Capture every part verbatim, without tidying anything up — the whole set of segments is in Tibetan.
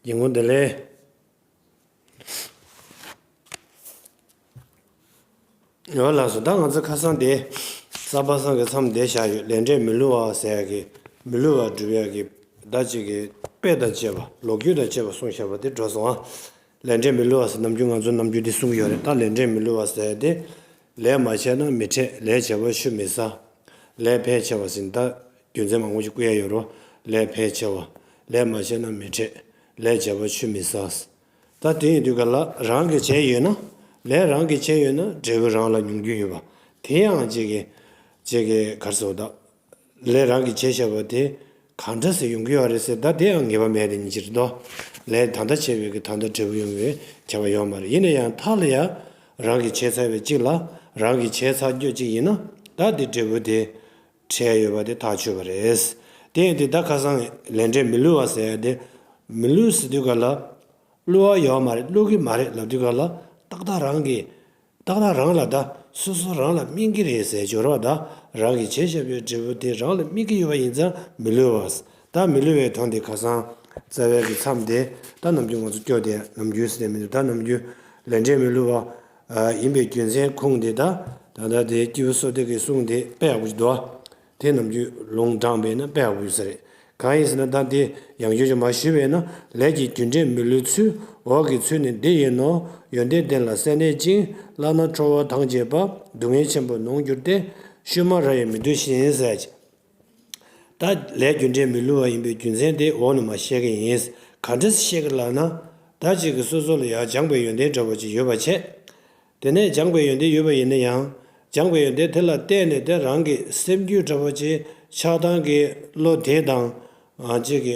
ཉིན་གུང་བདེ་ལེགས། ཡོད་ལགས་སོ། ད་ང་ཚོ་ཁ་སང་དེ་གསར་པ་སང་གི་མཚམས་བསྡད་བཞག་ཡོད། ལས་འབྲས་མི་བསླུ་བ་ཟེར་ཡག་གི་མི་བསླུ་བ་སྒྲུབ་ཡག་གི་ད་ཅིག་གི་དཔེ་དང་བཅས་པ་ལོ་རྒྱུས་དང་བཅས་པ་གསུངས་བཞག་པ་དེ་འགྲོ་སོང་ཨ། ལས་འབྲས་མི་བསླུ་བ་ཟེར་ནམ་རྒྱུན་ང་ཚོ་ནམ་རྒྱུན་དེ་གསུང་གི་ཡོད་རེད། ད་ལས་འབྲས་མི་བསླུ་བ་ཟེར་དེ། ལས་མ་བྱས་ན་མི་འཕྲད། ལས་བྱས་པ་ཆུད་མི་ཟ། ལས་ཕལ་ཆེ་བ་ཟེར་ད་རྒྱུ་མཚན་མང་པོ་ཞིག་བཀོད་ཡ་ཡོད་རོ། ལས་ཕལ་ཆེ་བ། ལས་མ་བྱས་ན་མི་འཕྲད། ལས་བྱས་པ་ཆུད་མི་ཟ། ད་དེ་ཡིན་དུས་ག་ལ་རང་གིས་བྱས་ཡོད་ན། ལས་རང་གིས་བྱས་ཡོད་ན་འབྲས་བུ་རང་ལ་མྱོང་རྒྱུ་ཡོད་པ། དེ་ཡང་ཅིག་གི་ཅིག་གི་གར་སོང་ད། ལས་རང་གིས་བྱས་བཞག་པ་དེ་གང་འདྲ་ཟེར་ཡོང་གི་ཡོད་རེད་ཟེར་ད་དེ་ཡང་ངེས་པ་མེད་དེ་ཉིན་ཕྱིར་དོ། ལས་ད་ལྟ་བྱས་པའི་གི་ད་ལྟ་འབྲས་བུ་ཡོང་བའི་བྱ་བ་ཡོད་མ་རེད། ཡིན་ན་ཡང་མཐའ་ལ་ཡང་རང་གིས་བྱས་ཚར་བའི་གཅིག་ལ་རང་གིས་བྱས་ཚར་རྒྱུ་གཅིག་ཡིན་ན་ད་དེ་འབྲས་བུ་དེ་འཕྲད་ཡོད་པ་དེ་ཐག་ཆོད་པ་རེད། དེ་ཡིན་དུས་ད་ཁ་སང་ལས་འབྲས་མི་བསླུ་བ་ཟེར་ཡ་དེ་མི་བསླུ་ཟེར་དུས་ག་ལ་བསླུ་བ་ཡོད་མ་རེད། བསླུ་གི་མ་རེད་ལབ་དུས་ག་ལ་ཏག་ཏག་རང་གིས་ཏག་ཏག་རང་ལ་ད་སོ་སོ་རང་ལ་སྨིན་གྱི་རེད་ཟེར་སྦྱོར་བ་ད་རང་གིས་བྱས་བཞག་པའི་འབྲས་བུ་དེ་རང་ལ་སྨིན་གྱི་ཡོད་པ་ཡིན་ཙང་མི་བསླུ་བ། ད་མི་བསླུ་བའི་དོན་དེ་ཁ་སང་རྩ་བའི་གི་མཚམས་དེ་ད་ནམ་རྒྱུན་ང་ཚོ་སྐྱོ་དེ་ནམ་རྒྱུན་ཟེར་མི་འདུག་ད་ནམ་རྒྱུན་ལས་འབྲས་མི་བསླུ་བ་ཡིན་པའི་རྒྱུ་མཚན་ཁུངས་དེ་ད་ད་ལྟ་དེ་སྐྱེས་བུ་བསོད་བདེ་གི་གསུང་དེ་དཔེ་ཡག་པོ་ཞིག་འདུག་དེ་ནམ་རྒྱུན་ལུང་དྲངས་པས་ན་དཔེ་ཡག་པོ་ཡོད་ས་རེད། གང་ཡིན་ཟེར་ན་ད་དེ་ཡང་བསྐྱར་ཅིག་མར་ཞུས་པས་ན་ལས་ཀྱི་རྒྱུ་འབྲས་མི་བསླུ་ཚུལ། འོག་གི་ཚུལ་ནི་འདི་ཡིན་ནོ། ཡོན་ཏན་ལྡན་ལ་སེར་སྣའི་བཅིངས། བླ་ན་ཁྲོ་བོ་དང་བཅས་པ། སྡུག་བསྔལ་ཆེན་པོར་ནོངས་འགྱུར་ཏེ། ཤུལ་མ་ར་ཡིས་མི་སྡུག་བཞིན་ཟེར་ཅིག་ད་ལས་རྒྱུ་འབྲས་མི་བསླུ་བ་ཡིན་པའི་རྒྱུ་མཚན་དེ་འོག་ནས་མར་བཤད་ཀྱི་ཡིན། ག་འདྲ་བཤད་ཀྱི་ལབ་ན། ད་ཅིག་གིས་སོ་སོ་ལ་ཡང་སྦྱངས་པའི་ཡོན་ཏན་འདྲ་བོ་ཅིག་ཡོད་པ་བྱས། དེ་ནས་སྦྱངས་པའི་ཡོན་ཏན་ཡོད་པ་ཡིན་ན་ཡང་། སྦྱངས་པའི་ཡོན་ཏན་དེ་ལ་བརྟེན་ནས་དེ་རང་གི་སེམས་རྒྱུད་འདྲ་བོ་ཅིག་ཆགས་སྡང་གི་བློ་དེ་དང་། ཨ་ཅིག་གི་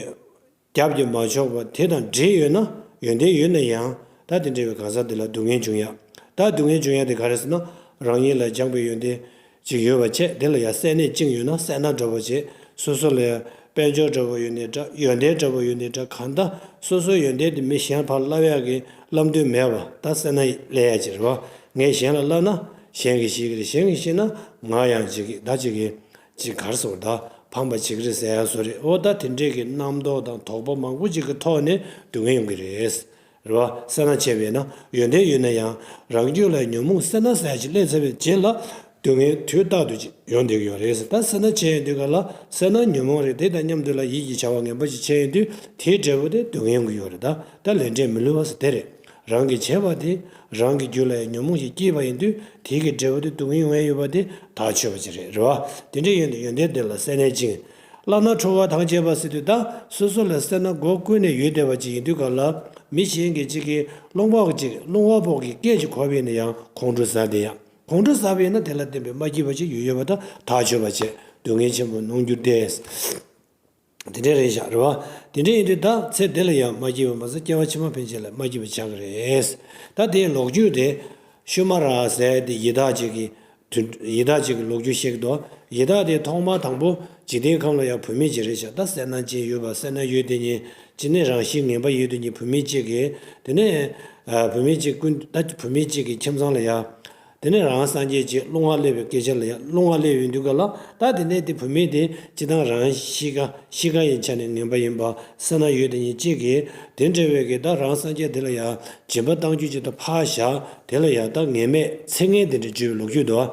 རྒྱབ་ཀྱིས་མ་ཕྱོགས་པ་དེ་དང་འདྲེས་ཡོད་ན་ཡོན་ཏན་ཡོད་ན་ཡང་ད་དེ་འདྲ་བའི་གང་ཟག་དེ་ལ་སྡུག་བསྔལ་འབྱུང་ཡ། ད་སྡུག་བསྔལ་འབྱུང་ཡ་དེ་ག་རེ་ཟེར་ན་རང་ཉིད་ལ་སྦྱངས་པའི་ཡོན་ཏན་ཅིག་ཡོད་པ་བྱས་དེ་ལ་ཡང་སེར་སྣའི་བཅིངས་ཡོད་ན་སེར་སྣ་འདྲ་བོ་བྱས་སོ་སོ་ལ་ཡང་དཔལ་འབྱོར་འདྲ་བོ་ཡོད་ནའི་འདྲ་ཡོན་ཏན་འདྲ་བོ་ཡོད་ནའི་འདྲ་གང་ལྟར་སོ་སོའི་ཡོན་ཏན་དེ་མི་གཞན་ཕར་བསླབ་ཡ་གི་བསླབ་འདོད་མེད་པ་ད་སེར་སྣ་སླེབས་ཡ་ཅིག་རེད་བ། ངས་གཞན་ལ་བསླབ་ན་གཞན་གྱིས་ཤེས་ཀྱི་རེད། གཞན་གྱིས་ཤེས་ན་ང་ཡང་ཅིག་གི་ད་ཅིག་གི་ཅིག་གར་སོང་ད་ཕམ་པ་བྱེད་ཀྱི་རེད་ཟེར་ཡ་བཟོ་རེད། འོ་ད་དེ་འདྲས་ཀྱི་རྣམ་རྟོག་དང་དོགས་པ་མང་པོ་ཅིག་གི་ཐོག་ནས་སྡུག་བསྔལ་ཡོང་གི་རེད། རེད་བ། སེར་སྣ་བྱས་པས་ན་ཡོན་ཏན་ཡོད་ན་ཡང་རང་རྒྱུད་ལ་ཉོན་མོངས་སེར་སྣ་ཟེར་ཡ་ཅིག་སླེབས་ཚར་བའི་རྗེས་ལ་སྡུག་བསྔལ་དུས་རྟག་ཏུ་ཅིག་ཡོང་བསྡད་ཀྱི་ཡོད་རེད་ཟེར། ད་སེར་སྣ་བྱས་ཡོང་དུས་ག་ལ་སེར་སྣ་ཉོན་མོངས་རེད། དེ་དང་མཉམ་དུ་ལ་ཡིད་ཀྱི་བྱ་བ་ངན་པ་ཅིག་བྱས་ཡོང་དུས་དེའི་འབྲས་བུ་དེ་སྡུག་བསྔལ་ཡོང་གི་ཡོད་རེད། ད་ད་ལས་འབྲས་མི་བསླུ་བ་ཟེར་དེ་རེད། རང་གིས་བྱས་པ་དེ་རང་གི་རྒྱུད་ལ་ཡང་ཉོན་མོངས་ཤིག་སྐྱེས་པ་ཡིན་དུས་དེ་གི་འབྲས་བུ་དེ་སྡུག་བསྔལ་ཡོང་ཡ་ཡོད་པ་དེ་ཐག་ཆོད་པ་ཅིག་རེད། རེད་བ། དེ་འདྲ་ཡིན་དུས་ཡོན་ཏན་ལྡན་ལ་སེར་སྣའི་བཅིངས། བླ་ན་ཁྲོ་བོ་དང་བཅས་པ་ཟེར་དུས་ད་སོ་སོ་ལ་སེར་སྣ་མགོ་ཀུན་ནས་ཡོད་བསྡད་པ་ཅིག་ཡིན་དུས་ག་ལ་མི་གཞན་གྱིས་ཅིག་གིས་སློང་བ་ཅིག་སློང་བ་པོ་གི་སྐད་ཅིག་གོ་བས་ན་ཡང་ཁོང་ཁྲོ་ཟ་བསྡད་ཡ། ཁོང་ཁྲོ་ཟ་བས་ན་དེ་ལ་བརྟེན་པའི་མ་སྐྱིད་པ་ཅིག་ཡོད་ཡོད་པ་ད་ཐག་ཆོད་པ་བྱས་སྡུག་བསྔལ་ཆེན་པོ་གནོང་འགྱུར་ཏེ། དེ་འདྲ་རེད་ཤག་རེད་བ། དེ་འདྲ་ཡིན་དུས་ད་ཚེ་འདི་ལ་ཡང་མ་སྐྱིད་པ་མ་ཟད་སྐྱེ་བ་ཕྱི་མ་ཕན་ཆད་ལ་མ་སྐྱིད་པ་ཆགས་ཀྱི་རེད། ད་དེའི་ལོ་རྒྱུས་དེ་ཤུལ་མ་ར་ཟེར་དེ་ཡི་དྭགས་ཅིག་གི་དུ་ཡི་དྭགས་ཅིག་གི་ལོ་རྒྱུས་བཤད་ཀྱི་འདུག་ཡི་དྭགས་དེ་ཐོག་མ་དང་པོ་འཇིག་རྟེན་ཁམས་ལ་ཡང་བུད་མེད་ཅིག་རེད་ཤག་ད་སེར་སྣ་ཅན་ཡོད་པ་སེར་སྣ་ཡོད་དེ་ཉིད་ཅི་ནས་རང་བཞིན་ངན་པ་ཡོད་དེ་ཉིད་བུད་མེད་ཅིག་གིས་དེ་ནས་བུད་མེད་ཅིག་ཀུན་ད་བུད་མེད་ཅིག་གི་ཁྱིམ་ཚང་ལ་ཡང་། དེ་ནས་རང་སངས་རྒྱས་ཀྱི་སློང་བ་སླེབས་པའི་སྐད་ཆ་ལ་ཡང་སློང་བ་སླེབས་ཡོང་དུས་ག་ལ་ད་དེ་ནས་དེ་བུད་མེད་དེ་སྤྱིར་བཏང་རང་གཤིས་ཀ་གཤིས་ཀ་ཡི་ཆ་ནས་ངན་པ་ཡིན་པ་སེར་སྣ་ཡོད་དེ་ཉིད་གཅིག་གིས་དེ་འདྲ་བའི་གི་ད་རང་སངས་རྒྱས་དེ་ལ་ཡང་སྦྱིན་པ་གཏང་རྒྱུ་ཅིག་ད་ཕར་བཞག་དེ་ལ་ཡང་ད་ངན་སྨྲས་ཚིག་ངན་དེ་འདྲ་བརྗོད་པའི་ལོ་རྒྱུས་འདུག་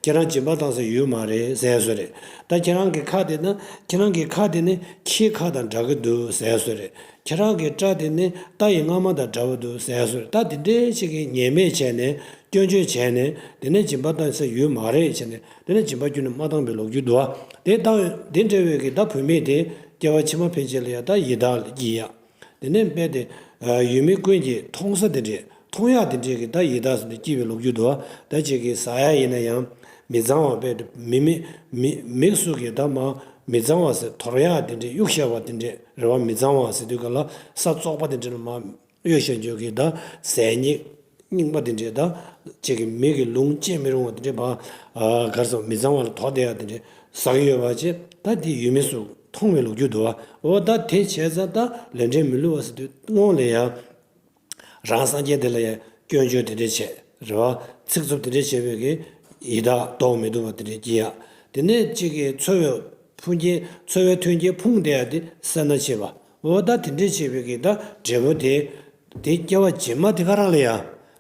ཁྱེད་རང་སྦྱིན་པ་བཏང་ས་ཡོད་མ་རེད་ཟེར་བཟོ་རེད། ད་ཁྱེད་རང་གི་ཁ་དེ་ན་ཁྱེད་རང་གི་ཁ་དེ་ནི་ཁྱིའི་ཁ་དང་འདྲ་གི་འདུག་ཟེར་བཟོ་རེད། ཁྱེད་རང་གི་སྐྲ་དེ་ནི་རྟ་ཡི་རྔ་མ་དང་འདྲ་བོ་འདུག་ཟེར་བཟོ་རེད། ད་དེ་འདྲའི་ཞིག་གི་ངན་སྨྲས་བྱས་ནས། སྐྱོན་བརྗོད་བྱས་ནས་དེ་ནས་སྦྱིན་པ་བཏང་ས་ཡོད་མ་རེད་བྱས་ནས་དེ་ནས་སྦྱིན་པ་ཁྱོན་ནས་མ་བཏང་པའི་ལོ་རྒྱུས་འདུག་བ། དེ་བཏང་དེ་འདྲ་བའི་གི་ད་བུད་མེད་དེ་སྐྱེ་བ་ཕྱི་མ་ཕན་ཆད་ལ་ཡང་ད་ཡི་དྭགས་ལ་སྐྱེས་ཡ། དེ་ནས་རྦད་དེ་ཡུལ་མི་ཀུན་གྱིས་མཐོང་ས་དེ་འདྲས་མཐོང་ཡག་དེ་འདྲས་ཀྱི་ད་ཡི་དྭགས་ཟེར་ནས་སྐྱེས་པའི་ལོ་རྒྱུས་འདུག་བ། ད་ཅིག་གིས་ཟ་ཡ་ཡིན་ན་ཡང་མི་གཙང་བ་རྦད་དེ་མི་མི་མི་མི་སུ་གིས་ད་མ་མི་གཙང་བ་ཟེར་དོར་ཡག་དེ་འདྲས་གཡུག་བཞག་པ་དེ་འདྲས་རེད་བ། མི་གཙང་བ་ཟེར་དུས་ག་ལ་ས་བཙོག་པ་དེ་འདྲས་ལ་མ། གཡོ་ཞིང་འཇོག་གི་ད་ཟས་རྙིང་རྙིང་པ་དེ་འདྲས་ད་ཅིག་གི་མི་གི་ལུང་བཅད་མི་རུང་བ་དེ་འདྲས་བ། གར་སོང་མི་གཙང་བ་ལ་དོགས་བསྡད་ཡ་དེ་འདྲས་ཟ་གི་ཡོད་པ་ཅེས་ད་དེ་ཡུལ་མི་སུ་མཐོང་བའི་ལོ་རྒྱུས་འདུག་བ། འོ་ད་དེ་བྱས་ཙང་ད་ལས་འབྲས་མི་བསླུ་བ་ཟེར་དུས་སྔོན་ལ་ཡ་རང་སངས་རྒྱས་དེ་ལ་ཡ་སྐྱོན་བརྗོད་དེ་འདྲས་བྱས་རེད་བ། ཚིག་རྩུབ་དེ་འདྲས་བྱས་པའི་གི་ཡི་དྭགས་མདོག་མི་བདེ་བ་དེ་འདྲས་སྐྱེ་ཡ། དེ་ནས་ཅིག་གི་འཚོ་བའི་ཕུང་རྐྱེན་འཚོ་བའི་མཐུན་རྐྱེན་ཕུང་བསྡད་ཡ་དེ་སེར་སྣ་བྱེད་པ། འོ་ད་དེ་འདྲས་བྱས་པའི་གི་ད་འབྲས་བུ་དེ། དེ་སྐྱེ་བ་རྗེས་མ་དེ་ག་རང་ལ་ཡ།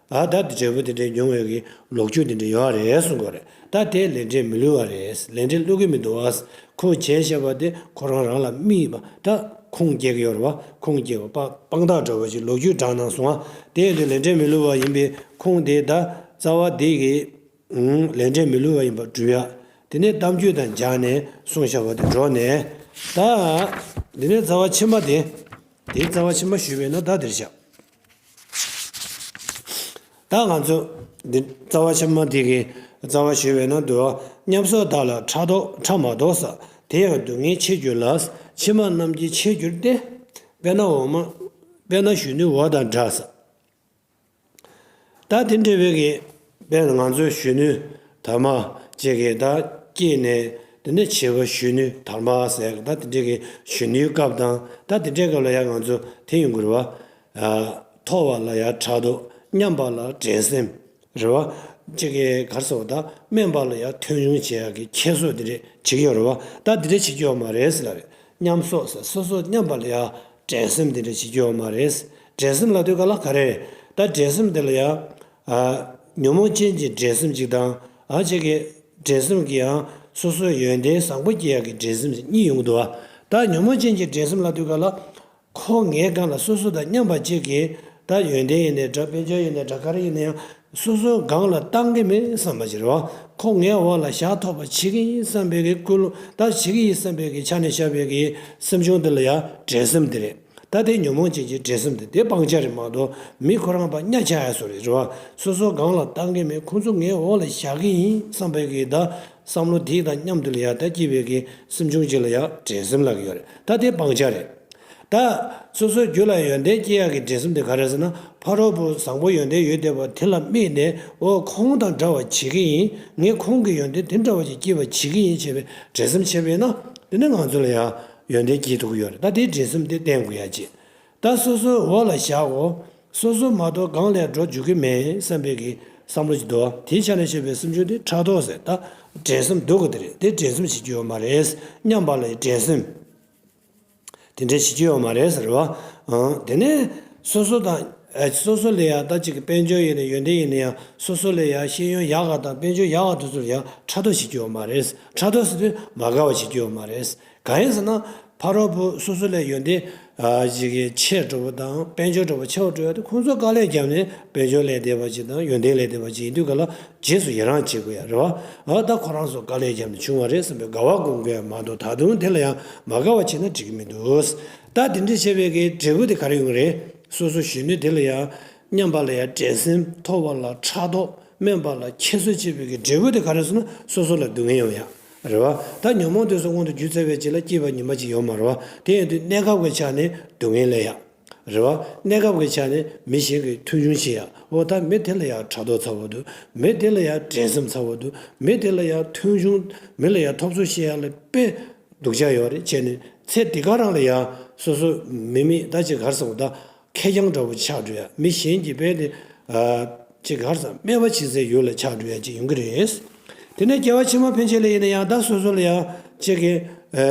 ཨ་ད་དེ་འབྲས་བུ་དེ་འདྲས་མྱོང་བའི་གི་ལོ་རྒྱུས་དེ་འདྲས་ཡོད་རེད་གསུང་གི་རེད། ད་དེ་ལས་འབྲས་མི་བསླུ་བ་རེད། ལས་འབྲས་བསླུ་གི་མི་འདུག་ཨ། ཁོས་བྱས་བཞག་པ་དེ་ཁོ་རང་རང་ལ་དམིགས་པ་ད་ཁུངས་སྐྱེལ་གི་ཡོད་རེད་བ། ཁུངས་སྐྱེལ་བ་དཔང་དཔང་རྟགས་འདྲ་བོ་ཞིག་ལོ་རྒྱུས་དྲངས་གནང་སོང་ཨ། དེ་ཡིན་དུས་ལས་འབྲས་མི་བསླུ་བ་ཡིན་པའི་ཁུངས་དེ་ད་རྩ་བ་དེ་གི་ལས་འབྲས་མི་བསླུ་བ་ཡིན་པར་སྒྲུབ་ཡ། དེ་ནས་གཏམ་རྒྱུད་དང་སྦྱར་ནས་གསུངས་བཞག་པ་དེ་འགྲོ་ནས། ད། འདི་ནས་རྩ་བ་ཕྱི་མ་དེ། དེའི་རྩ་བ་ཕྱི་མ་ཞུས་པས་ན་ད་དེར་བཞག་ད་ང་ཚོ། འདི་རྩ་བ་ཕྱི་མ་དེ་གི་རྩ་བ་ཞུས་པས་ན་འདུག་ཉམས་སོགས་དག་ལ་ཕྲག་དོག་ཕྲག་མ་དོག་ས། དེ་ཡང་སྡུག་བསྔལ་ཆེ་འགྱུར་ལ། ཕྱི་མ་རྣམས་ཀྱི་ཆེ་འགྱུར་ཏེ། དཔེར་ན་འོག་མ། དཔེར་ན་གཞོན་ནུའི་འོ་དང་འདྲ་ས། ད་དེ་འདྲ་བའི་གི་དཔེར་ན་ང་ཚོའི་གཞོན་ནུ་དར་མ་བཅས་ཀྱི་ད་སྐྱེས་ནས་དེ་ནས་བྱིས་པ་གཞོན་ནུ་དར་མ་ཟེར་ད་དེ་འདྲའི་གི་གཞོན་ནུའི་སྐབས་དང་ད་དེ་འདྲའི་སྐབས་ལ་ཡང་ང་ཚོ་དེ་ཡོང་གི་རེད་བ། མཐོ་བ་ལ་ཡང་ཕྲག་དོག་མཉམ་པ་ལ་འགྲན་སེམས་རེད་བ། གཅིག་གི་ག་རེ་ཟེར་བ་ད་དམན་པ་ལ་ཡང་མཐོང་ཆུང་བྱེད་ཡག་གི་ཁྱད་གསོད་དེ་འདྲས་བྱེད་ཀྱི་ཡོད་རེད་བ། ད་དེ་འདྲས་བྱེད་ཀྱི་ཡོད་མ་རེད་ཟེར་ལབ་རེད། མཉམ་གསོག་ཟེར་སོ་སོ་མཉམ་པ་ལ་ཡང་འགྲན་སེམས་དེ་འདྲ་བྱེད་ཀྱི་ཡོད་མ་རེད། འགྲན་སེམས་ལབ་དུས་ག་ལ་ག་རེ་རེད། ད་འགྲན་སེམས་དེ་ལ་ཡང་ཨ་ཉོན་མོངས་ཅན་གྱི་འགྲན་སེམས་ཅིག་དང་ཨ་ཅིག་གི་འགྲན་སེམས་ཀྱི་ཡང་སོ་སོའི་ཡོན་ཏན་བཟང་པོ་སྐྱེ་ཡག་གི་འགྲན་སེམས་ཅིག་གཉིས་ཡོང་གི་འདུག་བ། ད་ཉོན་མོངས་ཅན་གྱི་འགྲན་སེམས་ལབ་དུས་ག་ལ་ཁོ་ངའི་སྒང་ལ་སོ་སོ་དང་མཉམ་པ་ཅིག་གིས་ད་ཡོན་ཏན་ཡིན་ནའི་འདྲ་དཔལ་འབྱོར་ཡིན་ནའི་འདྲ་ག་རེ་ཡིན་ན་ཡང་། སོ་སོའི་སྒང་ལ་བཏང་གི་མེད་བསམ་པ་ཅིག་རེད་བ། ཁོ་ངའི་འོག་ལ་ཞག་ཐོག་པ་བྱེད་ཀྱི་ཡིན་བསམ་པའི་གི་ཀུན་སློང་ད་བྱེད་ཀྱི་ཡིན་བསམ་པའི་གི་ཆ་ནས་བཤད་པའི་གི་སེམས་བྱུང་དེ་ལ་ཡང་འགྲན་སེམས་དེ་རེད། ད་དེ་ཉོན་མོངས་ཅན་གྱི་འགྲན་སེམས་དེ་དེ་སྤང་བྱ་རེད་མ་གཏོགས་མི་ཁོ་རང་པ་གཉའ་ཆག་ཡ་བཟོ་རེད་རེད་བ། སོ་སོའི་སྒང་ལ་བཏང་གི་མེད་ཁོང་ཚོ་ངའི་འོག་ལ་བཞག་གི་ཡིན་བསམ་པའི་གི་ད་བསམ་བློ་དེ་དང་མཉམ་དུ་ལ་ཡང་ད་སྐྱེས་པའི་གི་སེམས་བྱུང་ཅིག་ལ་ཡང་འགྲན་སེམས་ལབ་ཀྱི་ཡོད་རེད། ད་དེ་སྤང་བྱ་རེད། ད་སོ་སོའི་རྒྱུད་ལ་ཡོན་ཏན་སྐྱེ་ཡག་གི་འགྲན་སེམས་དེ་ག་རེ་ཟེར་ན་ཕ་རོལ་པོ་བཟང་པོ་ཡོན་ཏན་ཡོད་བསྡད་པ་དེ་ལ་དམིགས་ནས་འོ་ཁོང་དང་འདྲ་བ་བྱེད་ཀྱི་ཡིན། ངས་ཁོང་གི་ཡོན་ཏན་དེ་འདྲ་བ་ཞིག་སྐྱེས་པ་བྱེད་ཀྱི་ཡིན་བྱས་པའི་འགྲན་སེམས་བྱས་པས་ན་དེ་ནི་ང་ཚོ་ལ་ཡང་ཡོན་ཏན་སྐྱེ་ཐུབ་ཀྱི་ཡོད་རེད། ད་དེའི་འགྲན་སེམས་དེ་བསྟེན་དགོས་ཡ་ཅིག་ད་སོ་སོའི་འོག་ལ་བཞག་གོ་སོ་སོ་མ་གཏོགས་གང་ལ་འགྲོ་འཇུག་གི་མེད་བསམ་པའི་གི་བསམ་བློ་ཅིག་འདུག་དེའི་ཆ་ནས་བཤད་པའི་སེམས་བྱུང་དེ་ཕྲག་དོག་ཟེར་ད་འགྲན་སེམས་སྡུག་གི་དེ་རེད། དེ་འགྲན་སེམས་བྱེད་རྒྱུ་ཡོད་མ་རེད། མཉམ་པ་ལ་ཡི་འགྲན་སེམས། དེ་འདྲའི་བྱེད་ཀྱི་ཡོད་མ་རེད་ཟེར་བ། ཨང་། དེ་ནས་སོ་སོ་དང་། ཨ། སོ་སོ་ལ་ཡང་ད་ཅིག་དཔལ་འབྱོར་ཡིན་ན་ཡོན་ཏན་ཡིན་ན་ཡང་སོ་སོ་ལ་ཡང་ཤེས་ཡོན་ཡག་ག་དང་དཔལ་འབྱོར་ཡག་ག་དེ་ཚོ་ལ་ཡང་ཕྲག་དོག་བྱེད་ཀྱི་ཡོད་མ་རེད། ཕྲག་དོག་ཟེར་དུས་མ་དགའ་བ་བྱེད་ཀྱི་ཡོད་མ་རེད། གང་ཡིན་ཟེར་ན་ཕ་རོལ་པོ་སོ་སོ་ལས་ཡོན་ཏན་ཨ་ཅིག་ཆེ་འགྲོ་བ་དང་དཔལ་འབྱོར་འགྲོ་བ་ཆེ་བ་འགྲོ་ཡ་དེ་ཁོང་ཚོ་དཀའ་ལས་བརྒྱབ་ནས་དཔལ་འབྱོར་ལས་བསྡད་པ་ཅིག་དང་ཡོན་ཏན་ལས་བསྡད་པ་ཅིག་ཡིན་དུས་ག་ལ། རྗེས་སུ་ཡི་རང་བྱེད་དགོས་ཡ་རེད་བ། ཨ་ད་ཁོ་རང་ཚོ་དཀའ་ལས་བརྒྱབ་ནས་བྱུང་བ་རེད་བསམ་པའི་དགའ་བ་སྒོམ་དགོས་ཡ་མ་གཏོགས་ད་དུང་དེ་ལ་ཡང་མ་དགའ་བ་བྱས་ན་འགྲིག་གི་མི་འདུག་ད་དེ་འདྲ་བྱས་པའི་གི་འབྲས་བུ་དེ་ག་རེ་ཡོང་གི་རེད། སོ་སོ་གཞོན་ནུ་དེ་ལ་ཡང་མཉམ་པ་ལ་ཡང་འགྲན་སེམས། མཐོ་བ་ལ་ཕྲག་དོག་དམན་པ་ལ་ཁྱད་གསོད་བྱེད་པའི་གི་འབྲས་བུ་དེ་ག་རེ་ཟེར་ན་སོ་སོ་ལ་སྡུག་བསྔལ་ཡོང་ཡ་རེད་བ། ད་ཉོན་མོངས་དེ་ཚོ་སྔོན་དུ་རྒྱུ་བཙལ་བའི་རྗེས་ལ་སྐྱིད་པ་ཉི་མ་གཅིག་ཡོང་མ་རེད་བ། དེ་ཡིན་དུས་གནས་སྐབས་ཀྱི་ཆ་ནས་སྡུག་བསྔལ་ལས་ཡ། རེད་བ། གནས་སྐབས་ཀྱི་ཆ་ནས་མི་གཞན་གྱིས་མཐོང་ཆུང་བྱེད་ཡ། འོ་ད་མི་དེ་ལ་ཡང་ཕྲག་དོག་ཚ་བོ་འདུག་མི་དེ་ལ་ཡང་འགྲན་སེམས་ཚ་བོ་འདུག་མི་དེ་ལ་ཡང་མཐོང་ཆུང་། མི་ལ་ཡང་ཐོབ་ཚོད་བཤད་ཡ་ལ་དཔེ་སྡུག་ཅག་ཡོད་རེད་བྱས་ནས་ཚེ་འདི་ག་རང་ལ་ཡང་སོ་སོ་མི་མི་ད་ཅིག་ག་རེ་ཟེར་དགོས་ད་ཁེར་རྐྱང་འདྲ་བོ་ཆགས་འགྲོ་ཡ། མི་གཞན་གྱིས་དཔེ་དེ་ཨ་ཅིག་ག་རེ་ཟེར་སྨད་པ་བྱེད་སའི་ཡུལ་ལ་ཆགས་འགྲོ་ཡ་ཅིག་ཡོང་གི་རེད། དེ་ནས་སྐྱེ་བ་ཕྱི་མ་ཕན་ཆད་ལ་ཡིན་ན་ཡང་ད་སོ་སོ་ལ་ཡང་གཅིག་གི་ཨ་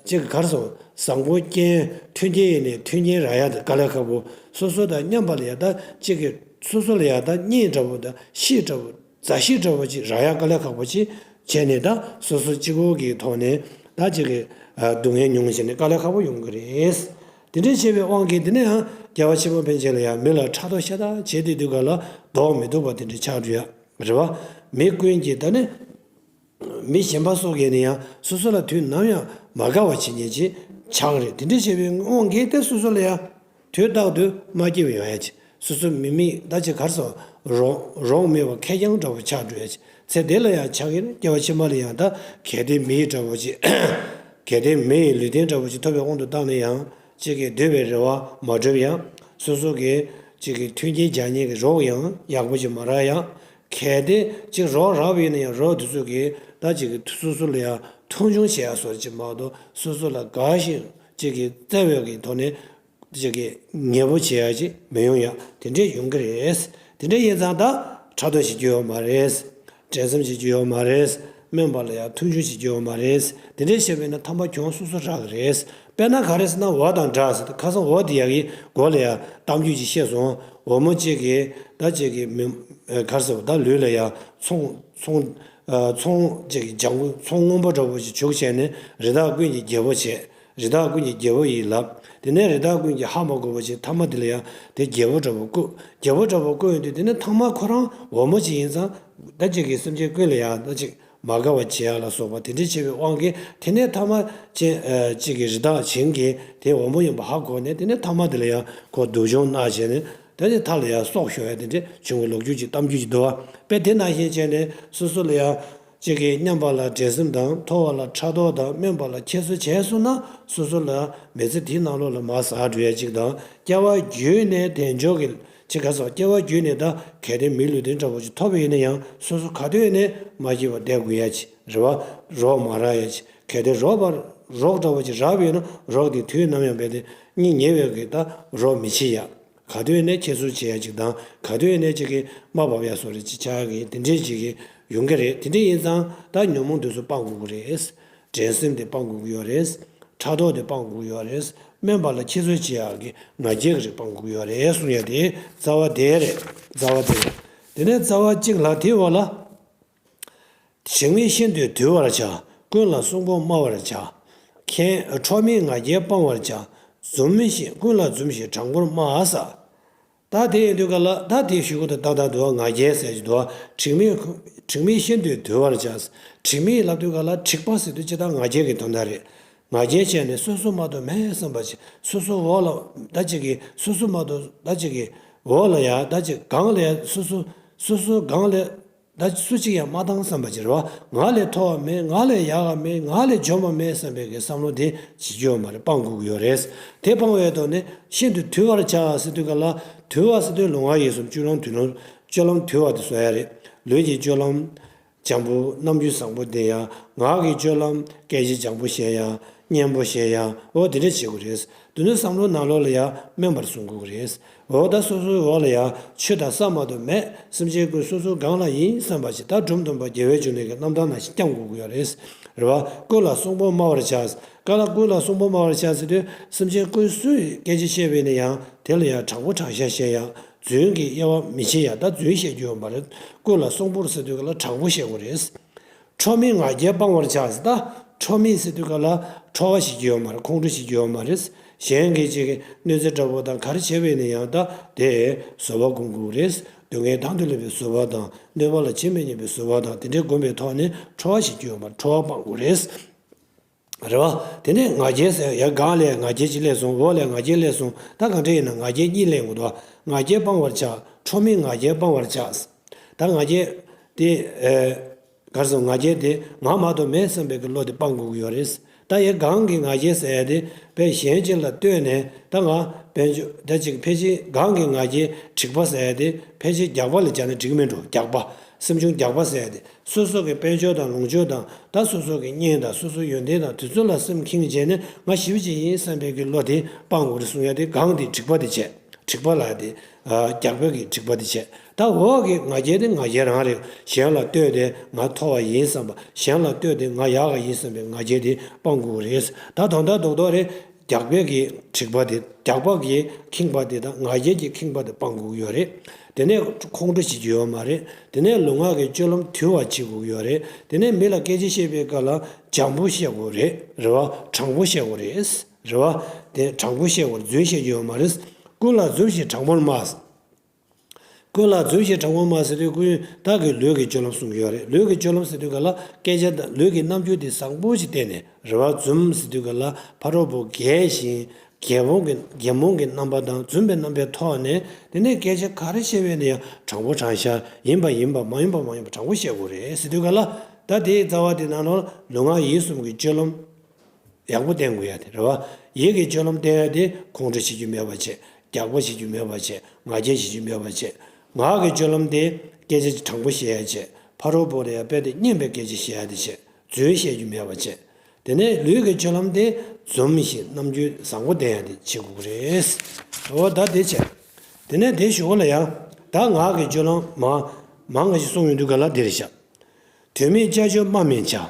གཅིག་གི་ག་རེ་ཟེར་བཟང་པོ་རྐྱེན་མཐུན་རྐྱེན་ཡིན་ནའི་མཐུན་རྐྱེན་རག་ཡ་དེ་དཀའ་ལས་ཁག་པོ། སོ་སོ་དང་མཉམ་པ་ལ་ཡང་ད་གཅིག་གི་སོ་སོ་ལ་ཡང་ད་གཉེན་འདྲ་བོ་དང་གཤིས་འདྲ་བོ་མཛའ་གཤིས་འདྲ་བོ་ཅིག་རག་ཡ་དཀའ་ལས་ཁག་པོ་ཅིག་བྱས་ནས་ད་སོ་སོ་གཅིག་པོ་གི་ཐོག་ནས་ད་གཅིག་གི་ཨ་སྡུག་བསྔལ་མྱོང་བྱས་ནས་དཀའ་ལས་ཁག་པོ་ཡོང་གི་རེད། དེ་འདྲ་བྱས་པའི་དབང་གིས་དེ་ནས་ཡང་སྐྱེ་བ་ཕྱི་མ་ཕན་ཆད་ལ་ཡང་མི་ལ་ཕྲག་དོག་ཤ་སྟག་བྱས་དུས་དུས་ག་ལ་ལྡོག་མི་ཐུབ་པ་དེ་འདྲ་ཆགས་འགྲོ་ཡ། རེད་བ། མི་ཀུན་གྱིས་ད་ནི་མི་གཞན་པ་སོགས་ཀྱིས་ནི་ཡང་སོ་སོ་ལ་དུས་ནམ་ཡང་མ་དགའ་བ་བྱེད་མཁན་ཅིག་ཆགས་རེད། དེ་འདྲ་བྱས་པའི་དབང་གིས་དེ་སོ་སོ་ལ་ཡང་དུས་རྟག་ཏུ་མ་སྐྱིད་པ་ཡོང་ཡ་ཅིག་སོ་སོ་མི་མི་ད་ཅིག་ག་རེ་ཟེར་རོགས་རོགས་མེད་པ་ཁེར་རྐྱང་འདྲ་བོ་ཆགས་འགྲོ་ཡ་ཅིག་ཚེ་འདི་ལ་ཡང་ཆགས་ཀྱི་རེད། སྐྱེ་བ་ཕྱི་མ་ལ་ཡང་ད་གལ་ཏེ་མི་ཡི་འདྲ་བོ་ཅིག་གལ་ཏེ་མི་ཡི་ལུས་རྟེན་འདྲ་བོ་ཅིག་ཐོབ་པའི་དབང་དུ་བཏང་ནས་ཡང་ཅིག་གི་སྡོད་པའི་རེ་བ་མ་གྲུབ་ཡ། སོ་སོ་གི་ཅིག་གི་མཐུན་རྐྱེན་སྦྱར་མཁན་གྱི་རོགས་ཡང་ཡག་པོ་ཅིག་མ་རག་ཡ། གལ་ཏེ་ཅིག་རོགས་རག་པ་ཡིན་ན་ཡང་རོགས་དེ་ཚོ་གིས་ད་ཅིག་གི་སོ་སོ་ལ་ཡང་མཐོང་ཆུང་བྱེད་ཡ་སོགས་ཅིག་མ་གཏོགས་སོ་སོ་ལ་དགའ་ཞིང་ཅིག་གི་བརྩེ་བའི་གི་ཐོག་ནས་ཅིག་གི་ཉེ་པོ་བྱེད་ཡ་ཅིག་མི་ཡོང་ཡ་དེ་འདྲས་ཡོང་གི་རེད། དེ་འདྲས་ཡིན་ཙང་ད་ཕྲག་དོག་བྱེད་རྒྱུ་ཡོད་མ་རེད། འགྲན་སེམས་བྱེད་རྒྱུ་ཡོད་མ་རེད། དམན་པ་ལ་ཡང་མཐོང་ཆུང་བྱེད་རྒྱུ་ཡོད་མ་རེད། དེ་འདྲས་བྱས་པས་ན་ཐ་མ་གྱོང་སོ་སོ་རག་གི་རེད། དཔེར་ན་ག་རེ་ཟེར་ན་འོ་དང་སྒྲ་ཟེར། ཁ་སང་འོ་དེ་ཡ་གི་མགོ་ལ་ཡ་གཏམ་རྒྱུད་ཅིག་བཤད་སོང་། འོ་མོ་གཅིག་གིས་ད་གཅིག་གི་མི་ག་རེ་ཟེར་བ་ད་ལུས་ལ་ཡ་ཚོང་ཚོང་ཚོང་གཅིག་གི་ལྗང་གུ་ཚོང་སྔོན་པོ་འདྲ་བོ་ཞིག་བྱུགས་བྱས་ནས་རི་དྭགས་ཀུན་གྱི་རྒྱལ་པོ་བྱས། རི་དྭགས་ཀུན་གྱི་རྒྱལ་པོ་ཡིན་ལབ། དེ་ནས་རི་དྭགས་ཀུན་གྱིས་ཧ་མ་གོ་བ་ཞིག་ཐ་མ་དེ་ལ་ཡང་དེ་རྒྱལ་པོ་འདྲ་བོ་བཀོད། རྒྱལ་པོ་འདྲ་བོ་བཀོད་ཡོང་དུས་དེ་ནས་ཐ་མ་ཁོ་རང་འོ་མོ་ཅིག་ཡིན་ཙང་ད་ཅིག་གི་སེམས་ཅན་ཀུན་ལ་ཡང་ད་ཅིག་མ་དགའ་བ་བྱེད་ཡ་ལ་སོགས་པ་དེ་འདྲ་བྱས་པའི་དབང་གིས་དེ་ནས་ཐ་མ་ཅན་ཅིག་གི་རི་དྭགས་བྱིངས་ཀྱིས་དེ་འོ་མོ་ཡིན་པ་ཧ་གོ་ནས་དེ་ནས་ཐ་མ་དེ་ལ་ཡང་ཁོ་སྡུག་སྦྱོང་གནང་བྱས་ནས་ད་ནི་མཐའ་ལ་ཡང་སྲོག་ཤོར་ཡ་དེ་འདྲ་བྱུང་བའི་ལོ་རྒྱུས་ཀྱི་གཏམ་རྒྱུད་ཅིག་འདུག་བ། དཔེ་དེ་ནང་བཞིན་བྱས་ནས་སོ་སོ་ལ་ཡང་། གཅིག་གིས་མཉམ་པ་ལ་འགྲན་སེམས་དང་མཐོ་བ་ལ་ཕྲག་དོག་དང་དམན་པ་ལ་ཁྱད་གསོད་བྱས་སོང་ན་སོ་སོ་ལ་མི་ཚེ་འདིའི་ནང་ལོགས་ལ་མར་ཟག་འགྲོ་ཡ་གཅིག་དང་སྐྱེ་བ་བརྒྱུད་ནས་དལ་འབྱོར་གྱི་ཅིག་ག་ཟེར་སྐྱེ་བ་བརྒྱུད་ནས་ད་གལ་ཏེ་མི་ལུས་རྟེན་འདྲ་བོ་ཅིག་ཐོབ་པ་ཡིན་ན་ཡང་སོ་སོ་ག་དུས་ནས་མ་སྐྱིད་པ་བསྡད་དགོས་ཡ་ཅིག་རེད་བ། རོགས་མ་རག་ཡ་ཅིག་གལ་ཏེ་རོགས་པ་རོགས་འདྲ་བོ་ཅིག་རག་པ་ཡིན་ན་རོགས་དེ་དུས་ནམ་ཡང་རྦད་དེ་སྙིང་ཉེ་བའི་གི་ད་རོགས་མི་བྱེད་ཡ། ག་དུས་ནས་ཁྱད་གསོད་བྱེད་ཡ་ཅིག་དང་ག་དུས་ནས་ཅིག་གི་དམའ་ཕབ་ཡ་སོགས་རེ་ཅིག་ཆགས་ཀྱི་དེ་འདྲའི་ཅིག་གི་ཡོང་གི་རེད། དེ་འདྲ་ཡིན་ཙང་ད་ཉོན་མོངས་དེ་ཚོ་སྤང་དགོས་ཀྱི་རེད། འགྲན་སེམས་དེ་སྤང་དགོས་ཀྱི་ཡོད་རེད། ཕྲག་དོག་དེ་སྤང་དགོས་ཀྱི་ཡོད་རེད། དམན་པ་ལ་ཁྱད་གསོད་བྱེད་ཡ་གི་ང་རྒྱལ་གྱི་རིགས་སྤང་དགོས་ཀྱི་ཡོད་རེད་གསུང་ཡ་དེ་རྩ་བ་དེ་རེད། རྩ་བ་དེ་རེད། དེ་ནས་རྩ་བ་གཅིག་ལ་དེའི་འོག་ལ། དྲེགས་མེད་ཤིན་ཏུ་དུལ་བར་བྱ། ཀུན་ལ་གསོན་པོར་སྨྲ་བར་བྱ། ཁེངས་ཁྲོ་མོས་ང་རྒྱལ་སྤང་བར་བྱ། འཛུམ་ཞིང་ཀུན་ལ་འཛུམ་ཞིང་དྲང་པོར་སྨྲ་ཟེར། ད་དེ་ཡིན་དུས་ག་ལ་ད་དེ་ཞུ་གི་འདུག་ད་ད་འདུག་ང་རྒྱལ་ཟེར་གྱི་འདུག་དྲེགས་མེད་དྲེགས་མེད་ཤིན་ཏུ་དུལ་བར་བྱ། དྲེགས་མེད་ལབ་དུས་ག་ལ་དྲེགས་པ་ཟེར་དུས་ཅི་ད་ང་རྒྱལ་གྱི་དོན་དག་རེད། ང་རྒྱལ་བྱས་ནས་སོ་སོ་མ་གཏོགས་མེད་བསམ་པ་ཅིག་སོ་སོ་འོག་ལ་ད་ཅིག་གི་སོ་སོ་མ་གཏོགས་ད་ཅིག་གི་འོག་ལ་ཡ་ད་ཅིག་གང་ལ་ཡ་སོ་སོ་སོ་སོ་གང་ལ། ད་སུ་གཅིག་ཡང་མ་བཏང་བསམ་པ་ཅིག་རེད་བ། ང་ལས་མཐོ་བ་མེད། ང་ལས་ཡག་ག་མེད། ང་ལས་འཇོན་པ་མེད་བསམ་པའི་གི་བསམ་བློ་དེ་བྱེད་རྒྱུ་ཡོད་མ་རེད། སྤང་དགོས་ཀྱི་ཡོད་རེད། དེ་སྤང་བའི་ཐོག་ནས་ཤིན་ཏུ་དུལ་བར་བྱ་ཟེར་དུས་ག་ལ་དུལ་བ་ཟེར་དུས་ལུས་ངག་ཡིད་གསུམ་སྤྱོད་ལམ་དུལ་ལམ་སྤྱོད་ལམ་དུལ་བ་དེ་བཟོ་ཡ་རེད། ལུས་ཀྱི་སྤྱོད་ལམ་བྱང་བུ་རྣམ་འགྱུར་བཟང་པོ་ལྡན་ཡ། ངག་གི་སྤྱོད་ལམ་སྐད་ཆ་བྱང་བུ་བཤད་ཡ། སྙན་པོ་བཤད་ཡ། འོ་དེ་འདྲ་བྱེད་དགོས་རེད། དེ་ནས་བསམ་བློ་ནང་ལོགས་ལ་ཡ་དམན་པར་བཟུང་དགོས་ཀྱི་རེད། འོ་ད་སོ་སོའི་འོག་ལ་ཡ་ཆོས་དང་ས་མ་གཏོགས་མེད། སེམས་ཅན་ཀུན་སོ་སོའི་སྒང་ལ་ཡིན་བསམ་པ་ཞིག་ད་འབྲོམ་སྟོན་པ་རྒྱལ་བའི་འབྱུང་གནས་ཀྱི་རྣམ་ཐར་ནང་བཞིན་བསྐྱང་དགོས་ཀྱི་ཡོད་རེད། རེད་བ། ཀུན་ལ་གསོན་པོར་སྨྲ་བར་བྱ། ཀ་ལ་ཀུན་ལ་གསོན་པོར་སྨྲ་བར་བྱ་ཟེར་དུས་སེམས་ཅན་ཀུན་སུའི་སྐད་ཆ་བཤད་པ་ཡིན་ན་ཡང་དེ་ལ་ཡང་དྲང་པོ་དྲང་བཞག་བཤད་ཡ། རྫུན་གྱི་དབྱེ་བ་མི་ཕྱེ་ཡ། ད་རྫུན་བཤད་རྒྱུ་ཡོད་མ་རེད། ཀུན་ལ་གསོན་པོར་ཟེར་དུས་ཀ་ལ་དྲང་པོ་བཤད་དགོས་རེད། ཁྲོ་མོས་ང་རྒྱལ་སྤང་བར་བྱ་ཟེར། ད་ཁྲོ་མོས་ཟེར་དུས་ག་ལ་ཁྲོ་བ་ཞིག་རྒྱུ་ཡོད་མ་རེད། ཁོང་ཁྲོ་ཞིག་རྒྱུ་ཡོད་མ་རེད། གཞན་གྱིས་ཅིག་གནོད་འཚེ་འདྲ་པོ་དང་ག་རེ་བྱས་པ་ཡིན་ན་ཡང་ད་དེ་བཟོད་པ་སྒོམ་དགོས་རེད། སྡུག་བསྔལ་དང་དུ་ལེན་པའི་བཟོད་པ་དང་གནོད་པ་ལ་ཇི་མི་སྙམ་པའི་བཟོད་པ་དང་དེ་འདྲའི་སྒོམ་པའི་ཐོག་ནས་ཁྲོ་བ་ཞིག་རྒྱུ་ཡོད་མ་རེད། ཁྲོ་བ་སྤང་དགོས་རེད། རེད་བ། དེ་ནས་ང་རྒྱལ་ཟེར་ཡ་སྒང་ལ་ང་རྒྱལ་གཅིག་སླེབས་སོང་། འོག་ལ་ང་རྒྱལ་སླེབས་སོང་། ད་གང་འདྲ་ཡིན་ན་ང་རྒྱལ་གཉིས་སླེབས་འོང་དོ། ང་རྒྱལ་སྤང་བར་བྱ། ཁྲོ་མོས་ང་རྒྱལ་སྤང་བར་བྱ། ད་ང་རྒྱལ་དེ་ཨེ། ག་རེ་ཟེར། ང་རྒྱལ་དེ་ང་མ་གཏོགས་མེད་བསམ་པའི་གི་བློ་དེ་སྤང་དགོས་ཀྱི་ཡོད་རེད། ད་ཡ་སྒང་གི་ང་རྒྱལ་ཟེར་ཡ་དེ་དཔེ་གཞན་གཅིག་ལ་ལྟོས་ནས་ད་ང་དཔལ་འབྱོར་ད་ཅིག་ཕལ་ཆེར་སྒང་གི་ང་རྒྱལ་དྲེགས་པ་ཟེར་ཡ་དེ་ཕལ་ཆེར་རྒྱགས་པ་ལ་སྦྱར་ན་འགྲིག་མིན་འགྲོ། རྒྱགས་པ། སེམས་བྱུང་རྒྱགས་པ་ཟེར་ཡ་དེ། སོ་སོ་གི་དཔལ་འབྱོར་དང་ལོངས་སྤྱོད་དང་ད་སོ་སོ་གི་གཉེན་དང་སོ་སོའི་ཡོན་ཏན་དང་དེ་ཚོ་ལ་སེམས་ཁེངས་བྱས་ནས་ང་ཞེ་པོ་ཅིག་ཡིན་བསམ་པའི་གི་བློ་དེ་སྤང་དགོས་རེད་གསུང་ཡ་དེ་སྒང་དེ་དྲེགས་པ་དེ་བྱས། དྲེགས་པ་ལ་དེ་རྒྱགས་པའི་གི་དྲེགས་པ་དེ་བྱས། ད་འོག་གི་ང་རྒྱལ་དེ་ང་རྒྱལ་རང་རེད། གཞན་ལ་ལྟོས་ཏེ་ང་མཐོ་བ་ཡིན་བསམ་པ། གཞན་ལ་ལྟོས་ཏེ་ང་ཡག་ག་ཡིན་བསམ་པའི་ང་རྒྱལ་དེ་སྤང་དགོས་རེད། ད་དོན་དག་རྡོག་རྡོག་རེད། རྒྱགས་པའི་གི་དྲེགས་པ་དེ། རྒྱགས་པ་གི་ཁེངས་པ་དེ་དང་ང་རྒྱལ་གྱི་ཁེངས་པ་དེ་སྤང་དགོས་ཀྱི་ཡོད་རེད། དེ་ནས་ཁོང་ཁྲོ་བྱེད་རྒྱུ་ཡོད་མ་རེད། དེ་ནས་ལུས་ངག་གི་སྤྱོད་ལམ་དུལ་བ་བྱེད་དགོས་ཀྱི་ཡོད་རེད། དེ་ནས་མི་ལ་སྐད་ཆ་བཤད་པའི་སྐབས་ལ་བྱམས་པོ་བཤད་དགོས་རེད། རེད་བ། དྲང་པོ་བཤད་དགོས་རེད། རེད་བ། དེ་དྲང་པོ་བཤད་དགོས་རེད། རྫུན་བཤད་རྒྱུ་ཡོད་མ་རེད། ཀུན་ལ་འཛུམ་ཞིང་དྲང་པོར་སྨྲ། ཀུན་ལ་འཛུམ་ཞིང་དྲང་པོར་སྨྲ་ཟེར་དུས་ཀུན་བདག་གི་ལུས་ཀྱི་སྤྱོད་ལམ་གསུང་གི་ཡོད་རེད། ལུས་ཀྱི་སྤྱོད་ལམ་ཟེར་དུས་ག་ལ་སྐད་ཆ་དང་ལུས་ཀྱི་རྣམ་འགྱུར་དེ་བཟང་པོ་ཞིག་བསྟན་ནས། རེད་བ། འཛུམ་ཟེར་དུས་ག་ལ་ཕ་རོལ་པོ་དགྱེས་ཤིང་དགྱེས་སྤོང་གི་དགྱེས་སྤོང་གི་རྣམ་པ་དང་འཛུམ་པའི་རྣམ་པའི་ཐོག་ནས་དེ་ནས་སྐད་ཆ་ག་རེ་བཤད་པ་ཡིན་ན་ཡང་དྲང་པོ་དྲང་བཞག་ཡིན་པ་ཡིན་པ། མ་ཡིན་པ་མ་ཡིན་པ་དྲང་པོ་བཤད་དགོས་རེད་ཟེར་དུས་ག་ལ། ད་དེའི་རྩ་བ་དེ་ནང་ལོགས་ལུས་ངག་ཡིད་གསུམ་གྱི་སྤྱོད་ལམ་ཡག་པོ་བསྟེན་དགོས་ཡ་དེ་རེད་བ། ཡིད་ཀྱི་སྤྱོད་ལམ་བསྟེན་ཡ་དེ་ཁོང་ཁྲོ་བྱེད་རྒྱུ་མེད་པ་བྱེད། རྒྱགས་པ་བྱེད་རྒྱུ་མེད་པ་བྱེད། ང་རྒྱལ་བྱེད་རྒྱུ་མེད་པ་བྱེད། ངག་གི་སྤྱོད་ལམ་དེ་སྐད་ཆ་དྲང་པོ་བཤད་ཡ་བྱེད། ཕ་རོལ་པོ་ལ་ཡ་དཔེ་དེ་སྙན་པའི་སྐད་ཆ་བཤད་ཡ་དེ་བྱེད། རྫུན་བཤད་རྒྱུ་མེད་པ་བྱེད། དེ་ནས་ལུས་ཀྱི་སྤྱོད་ལམ་དེ་འཛུམ་ཞིང་རྣམ་འགྱུར་བཟང་པོ་ལྡན་ཡ་དེ་བྱེད་དགོས་ཀྱི་རེད། འོ་ད་དེ་བྱེད། དེ་ནས་དེ་གཞུག་ལ་ཡ་ད་ངག་གི་སྤྱོད་ལམ་མ་མང་ང་ཞིག་གསུངས་ཡོང་དུས་ག་ལ་དེ་རེད་ཤག་དོན་མེད་སྐྱག་ཤོད་སྨྲ་མི་བྱ།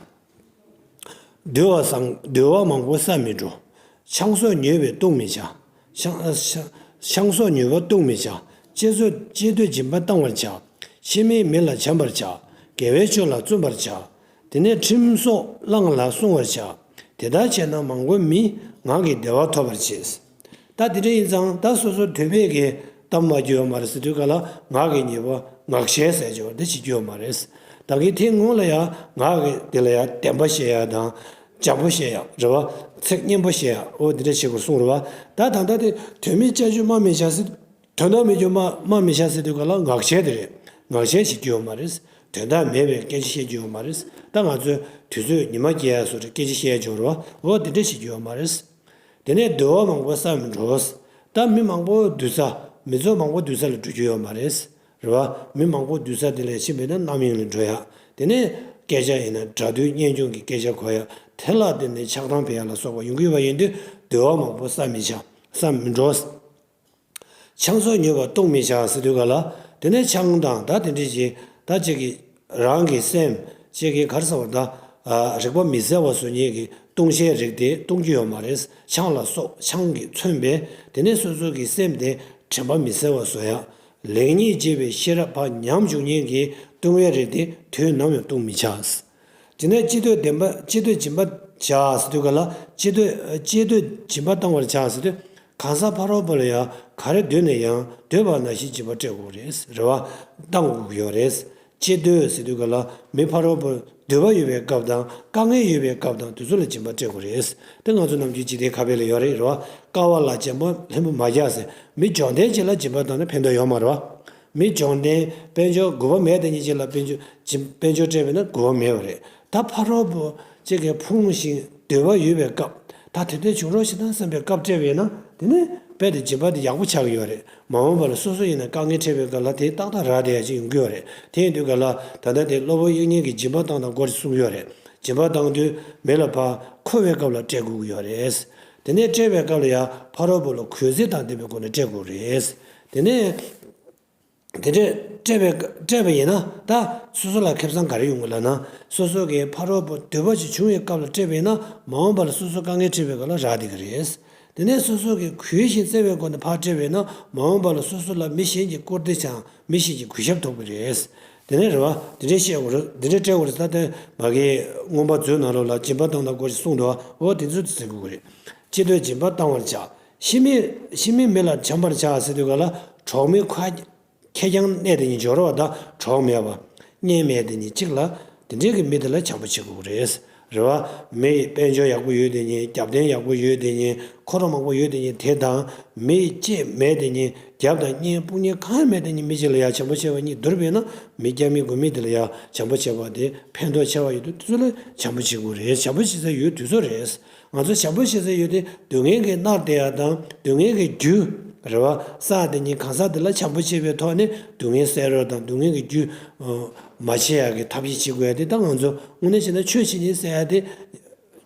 འདུལ་བ་བཟང་འདུལ་བ་མང་པོ་བསགས་མི་འགྲོ། ཆང་སོགས་ཉོས་པས་བཏུང་མི་བྱ། ཆང་ཆང་སོགས་ཉོས་པས་བཏུང་མི་བྱ། ལྕེ་སོགས་ལྕེ་སྡོད་སྦྱིན་པ་བཏང་བར་བྱ། ཕྱི་མའི་མི་ལ་བྱམས་པར་བྱ། དགེ་བའི་ཕྱོགས་ལ་བརྩོན་པར་བྱ། དེ་ནས་ཁྲིམས་སོགས་བླངས་ལ་བསྲུང་བར་བྱ། དེ་ལྟར་བྱས་ན་མང་པོས་མི་ངག་གི་བདེ་བ་ཐོབ་པར་བྱེད། ད་དེ་འདྲ་ཡིན་ཙང་ད་སོ་སོ་དོན་མེད་ཀྱི་གཏམ་སྨྲ་རྒྱུ་ཡོད་མ་རེད་ཟེར་དུས་ག་ལ་ངག་གི་ཉེས་པ་ངག་འཁྱལ་ཟེར་རྒྱུ་བ་འདི་བྱེད་རྒྱུ་ཡོད་མ་རེད། ད་གིན་དེའི་སྔོན་ལ་ཡང་ངག་གི་དེ་ལ་ཡང་བདེན་པ་བཤད་ཡ་དང་། འཇམ་པོ་བཤད་ཡ་རེད་བ། ཚིག་སྙན་པོ་བཤད་ཡ་འོ་འདི་འདྲ་བྱེད་དགོས་གསུངས་རེད་བ། ད་ད་ལྟ་དེ་དོན་མེད་ཅ་ཆུ་སྨྲ་མི་བྱ་ཟེར། དོན་དག་མེད་རྒྱུ་སྨྲ་སྨྲ་མི་བྱ་ཟེར་དུས་ག་ལ་ངག་འཁྱལ་དེ་རེད། ངག་འཁྱལ་བྱེད་རྒྱུ་ཡོད་མ་རེད། དོན་དག་མེད་པའི་སྐད་ཆ་བཤད་རྒྱུ་ཡོད་མ་རེད། ད་ང་ཚོས་དུས་ཚོད་ཉི་མ་སྐྱེལ་ཡ་བཟོ་འདྲ་སྐད་ཆ་བཤད་ཡ་འབྱོར་བ་འོ་དེ་འདྲ་བྱེད་རྒྱུ་ཡོད་མ་རེད། དེ་ནས་འདུལ་བ་མང་པོ་བསགས་མི་འགྲོ། ད་མི་མང་པོ་འདུལ་ས། མི་ཚོགས་མང་པོ་འདུལ་ས་ལ་འགྲོ་རྒྱུ་ཡོད་མ་རེད། རེད་བ། མི་མང་པོ་འདུལ་ས་དེ་ལ་ཕྱིན་པས་ན་རྣམ་གཡེང་ལ་འགྲོ་ཡ། དེ་ནས་སྐད་ཆ་ཡིན་ན་དགྲ་འདུལ་གཉེན་སྐྱོང་གི་སྐད་ཆ་གོ་ཡ། དེ་ལ་བརྟེན་ནས་ཆགས་སྡང་འཕེལ་ཡ་ལ་སོགས་པ་ཡོང་གི་ཡོད་པ་ཡིན་དུས་འདུལ་བ་མང་པོ་བསགས་མི་བྱ། བསགས་མི་འགྲོ། ཆང་སོགས་ཉོས་པ་བཏུང་མི་བྱ་ཟེར་དུས་ག་ལ། དེ་ནས་ཆང་དང་ད་དེ་འདྲ་ཞིག་ད་ཅིག་གི་རང་གི་སེམས་ཅིག་གི་ག་རེ་ཟེར་བ་ད། རེག་པ་མི་གསལ་བ་བཟོ་མཁན་གྱི་བཏུང་བྱའི་རིགས་དེ་བཏུང་རྒྱུ་ཡོད་མ་རེད། ཆང་ལ་སོགས་ཆང་གིས་མཚོན་པའི་དེ་ནས་སོ་སོ་གི་སེམས་དེ་དྲན་པ་མི་གསལ་བ་བཟོ་ཡ། ལེགས་ཉེས་འབྱེད་པའི་ཤེས་རབ་ཕར་ཉམས་འཇུག་མཁན་གྱི་བཏུང་བའི་རིགས་དེ་དུས་ནམ་ཡང་བཏུང་མི་བྱ། དེ་ནས་ལྕེ་སྡོད་བདེན་པ་ལྕེ་སྡོད་སྦྱིན་པ་བྱ་ཟེར་དུས་ག་ལ་ལྕེ་སྡོད་ལྕེ་སྡོད་སྦྱིན་པ་བཏང་བར་བྱ་ཟེར་དུས་གང་ཟག་ཕ་རོལ་པོ་ལ་ཡང་ག་རེ་འདོད་ནས་ཡང་འདོད་པ་ནང་བཞིན་སྦྱིན་པ་སྤྲད་དགོས་རེད། རེད་བ། བཏང་དགོས་ཀྱི་ཡོད་རེད། ལྕེ་སྡོད་ཟེར་དུས་ག་ལ་མི་ཕ་རོལ་པོ་འདོད་པ་ཡོད་པའི་སྐབས་དང་དཀའ་ངལ་ཡོད་པའི་སྐབས་དང་དེ་ཚོ་ལ་སྦྱིན་པ་སྤྲད་དགོས་རེད། དེ་ང་ཚོ་ནམ་རྒྱུན་འཇིག་རྟེན་ཁ་དཔེ་ལ་ཡོད་རེད། རེད་བ། དཀའ་བ་ལ་སྦྱིན་པ་ལྷུན་པོ་མ་རྒྱག་ཟེར། མི་འབྱོར་ལྡན་ཅིག་ལ་སྦྱིན་པ་བཏང་ན་ཕན་ཐོགས་ཡོད་མ་རེད་བ། མི་འབྱོར་ལྡན་དཔལ་འབྱོར་དགོས་པ་མེད་དེ་ཉིད་ཅིག་ལ་དཔལ་འབྱོར་དཔལ་འབྱོར་སྤྲད་པས་ན་དགོས་པ་མེད་པ་རེད། ད་ཕ་རོལ་པོ་ཅིག་གིས་ཕུང་ཞིང་འདོད་པ་ཡོད་པའི་སྐབས་ད་དེ་འདྲ་བྱུང་རོགས་ཞེ་དྲག་བསམ་པའི་སྐབས་སྤྲད་པས་ན་དེ་ནི་རྦད་དེ་སྦྱིན་པ་དེ་ཡག་པོ་ཆགས་ཀྱི་ཡོད་རེད། མ་འོངས་པ་ལ་སོ་སོ་ཡིན་ན་དཀའ་ངལ་འཕྲད་པའི་སྐབས་ལ་དེ་ཏག་ཏག་རག་བསྡད་ཡ་ཅིག་ཡོང་གི་ཡོད་རེད། དེ་ཡིན་དུས་ག་ལ་ད་ལྟ་དེ་གློ་བུར་དབྱིག་གཉེན་གྱི་སྦྱིན་པ་བཏང་སྟངས་སྐོར་ཞིག་གསུང་གི་ཡོད་རེད། སྦྱིན་པ་བཏང་དུས་མི་ལ་ཕར་མཁོ་བའི་སྐབས་ལ་སྤྲད་དགོས་ཀྱི་ཡོད་རེད། དེ་ནས་སྤྲད་པའི་སྐབས་ལ་ཡང་ཕ་རོལ་པོ་ལ་གུས་བརྩི་དང་ལྡན་པའི་སྒོ་ནས་སྤྲད་དགོས་རེད། དེ་ནས། དེ་འདྲས་སྤྲད་པའི་སྤྲད་པ་ཡིན་ན་ད་སོ་སོ་ལ་ཁེ་བཟང་ག་རེ་ཡོང་གི་ལབ་ན། སོ་སོ་གི་ཕ་རོལ་པོ་འདོད་པ་ཅིག་བྱུང་བའི་སྐབས་ལ་སྤྲད་པ་ཡིན་ན་མ་འོངས་པ་ལ་སོ་སོ་དཀའ་ངལ་འཕྲད་པའི་སྐབས་ལ་རག་བསྡད་ཀྱི་རེད། དེ་ནས་སོ་སོ་གི་གུས་ཤིང་བརྩེ་བའི་སྒོ་ནས་ཕར་སྤྲད་པ་ཡིན་ན་མ་འོངས་པ་ལ་སོ་སོ་ལ་མི་གཞན་གྱིས་བཀུར་སྟི་བྱ་མི་གཞན་གྱིས་གུས་ཞབས་ཐོབ་ཀྱི་རེད། དེ་ནས་རེད་བ། དེ་འདྲས་བཤད་དགོས་རེད། དེ་འདྲས་སྤྲད་དགོས་རེད། ད་ལྟ་མ་གི་མངོན་པ་མཛོད་ནང་ལོགས་ལ་སྦྱིན་པ་བཏང་སྟངས་སྐོར་ཞིག་གསུངས་འདུག་འོ་དེ་ཚོ་དེ་ཟེར་དགོས་ཀྱི་རེད། ལྕེ་སྡོད་སྦྱིན་པ་བཏང་བར་བྱ། ཕྱི་མའི་ཕྱི་མའི་མི་ལ་བྱམས་པར་བྱ་ཟེར་དུས་ག་ལ་གྲོགས་མོའི་ཁ་ཁེར་རྐྱང་གནས་དེ་ཉིད་འབྱོར་བ་དང་གྲོགས་མེད་པ། གཉེན་མེད་དེ་ཉིད་གཅིག་ལ་དེ་འདྲའི་གི་མི་དེ་ལ་བྱམས་པོ་བྱེད་དགོས་རེད། རེད་བ། མི་ཡི་དཔལ་འབྱོར་ཡག་པོ་ཡོད་དེ་ཉིད་རྒྱབ་རྟེན་ཡག་པོ་ཡོད་དེ་ཉིད་འཁོར་མང་པོ་ཡོད་དེ་ཉིད་དེ་དང་མི་ཡི་གཅེས་མེད་དེ་ཉིད་རྒྱབ་དང་གཉེན་སྤུན་གཉེན་གང་ཡང་མེད་དེ་ཉིད་མི་གཅིག་ལ་ཡང་བྱམས་པོ་བྱེད་པ་གཉིས་བསྡུར་བས་ན་མི་སྐྱ་མི་དགུ་མི་དེ་ལ་ཡང་བྱམས་པོ་བྱེད་པ་དེ་ཕན་ཐོགས་ཆེ་བ་ཡོད་དུས་དེ་ཚོ་ལ་བྱམས་པོ་བྱེད་དགོས་རེད། བྱམས་པོ་བྱེད་ས་ཡོད་དུས་ཚོད་རེད། ང་ཚོ་བྱམས་པོ་བྱེད་ས་ཡོད་དེ་སྡུག་བསྔལ་གྱིས་མནར་བསྡད་ཡ་དང་སྡུག་བསྔལ་གྱི་རྒྱུ་རེད་བ། བསགས་དེ་ཉིད་གང་ཟག་དེ་ལ་བྱམས་པོ་བྱེད་པའི་ཐོག་ནས་སྡུག་བསྔལ་སེལ་རོགས་དང་སྡུག་བསྔལ་གྱི་རྒྱུ་མ་བྱེད་ཡ་གི་ཐབས་ཤེས་བྱེད་དགོས་ཡ་དེ་ད་ང་ཚོ་དངོས་གནས་བྱས་ན་ཆོས་བྱེད་ཉིན་ཟེར་ཡ་དེ་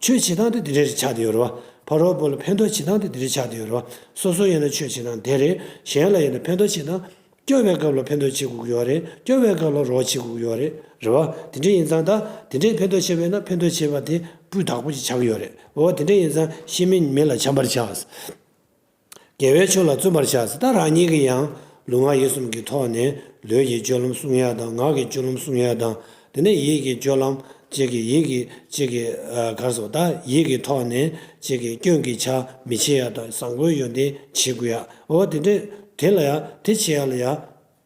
ཆོས་བྱེད་སྟངས་དེ་དེ་འདྲས་ཆགས་བསྡད་ཡོད་རེད་བ། ཕ་རོལ་པོ་ལ་ཕན་ཐོགས་བྱེད་སྟངས་དེ་དེ་འདྲས་ཆགས་བསྡད་ཡོད་རེད་བ། སོ་སོ་ཡིན་ན་ཆོས་བྱེད་སྟངས་དེ་རེད། གཞན་ལ་ཡིན་ན་ཕན་ཐོགས་བྱེད་སྟངས། སྐྱོ་བའི་སྐབས་ལ་ཕན་ཐོགས་བྱེད་དགོས་ཀྱི་ཡོད་རེད། སྐྱོ་བའི་སྐབས་ལ་རོགས་བྱེད་དགོས་ཀྱི་ཡོད་རེད། རེད་བ། དེ་འདྲ་ཡིན་ཙང་ད་དེ་འདྲའི་ཕན་ཐོགས་བྱས་པས་ན་ཕན་ཐོགས་བྱས་པ་དེ་སྤུས་དག་པོ་ཞིག་ཆགས་ཀྱི་ཡོད་རེད། འོ་དེ་འདྲ་ཡིན་ཙང་ཕྱི་མའི་མི་ལ་བྱམས་པར་བྱ། དགེ་བའི་ཕྱོགས་ལ་བརྩོན་པར་བྱ། ད་རང་ཉིད་ཀྱིས་ཡང་ལུས་ངག་ཡིད་གསུམ་གྱི་ཐོག་ནས་ལུས་ཀྱི་སྤྱོད་ལམ་བསྲུང་ཡ་དང་ངག་གི་སྤྱོད་ལམ་བསྲུང་ཡ་དང་དེ་ནས་ཡིད་ཀྱི་སྤྱོད་ལམ་གཅིག་གི་ཡིད་ཀྱི་གཅིག་གི་ག་རེ་ཟེར་ད་ཡིད་ཀྱི་ཐོག་ནས་གཅིག་གི་སྐྱོན་གྱི་ཆ་མི་བྱེད་ཡ་དང་བཟང་པོའི་ཡོན་ཏན་བྱེད་དགོས་ཡ། འོ་དེ་འདྲ་དེ་ལ་ཡ་དེ་བྱེད་ཡ་ལ་ཡ།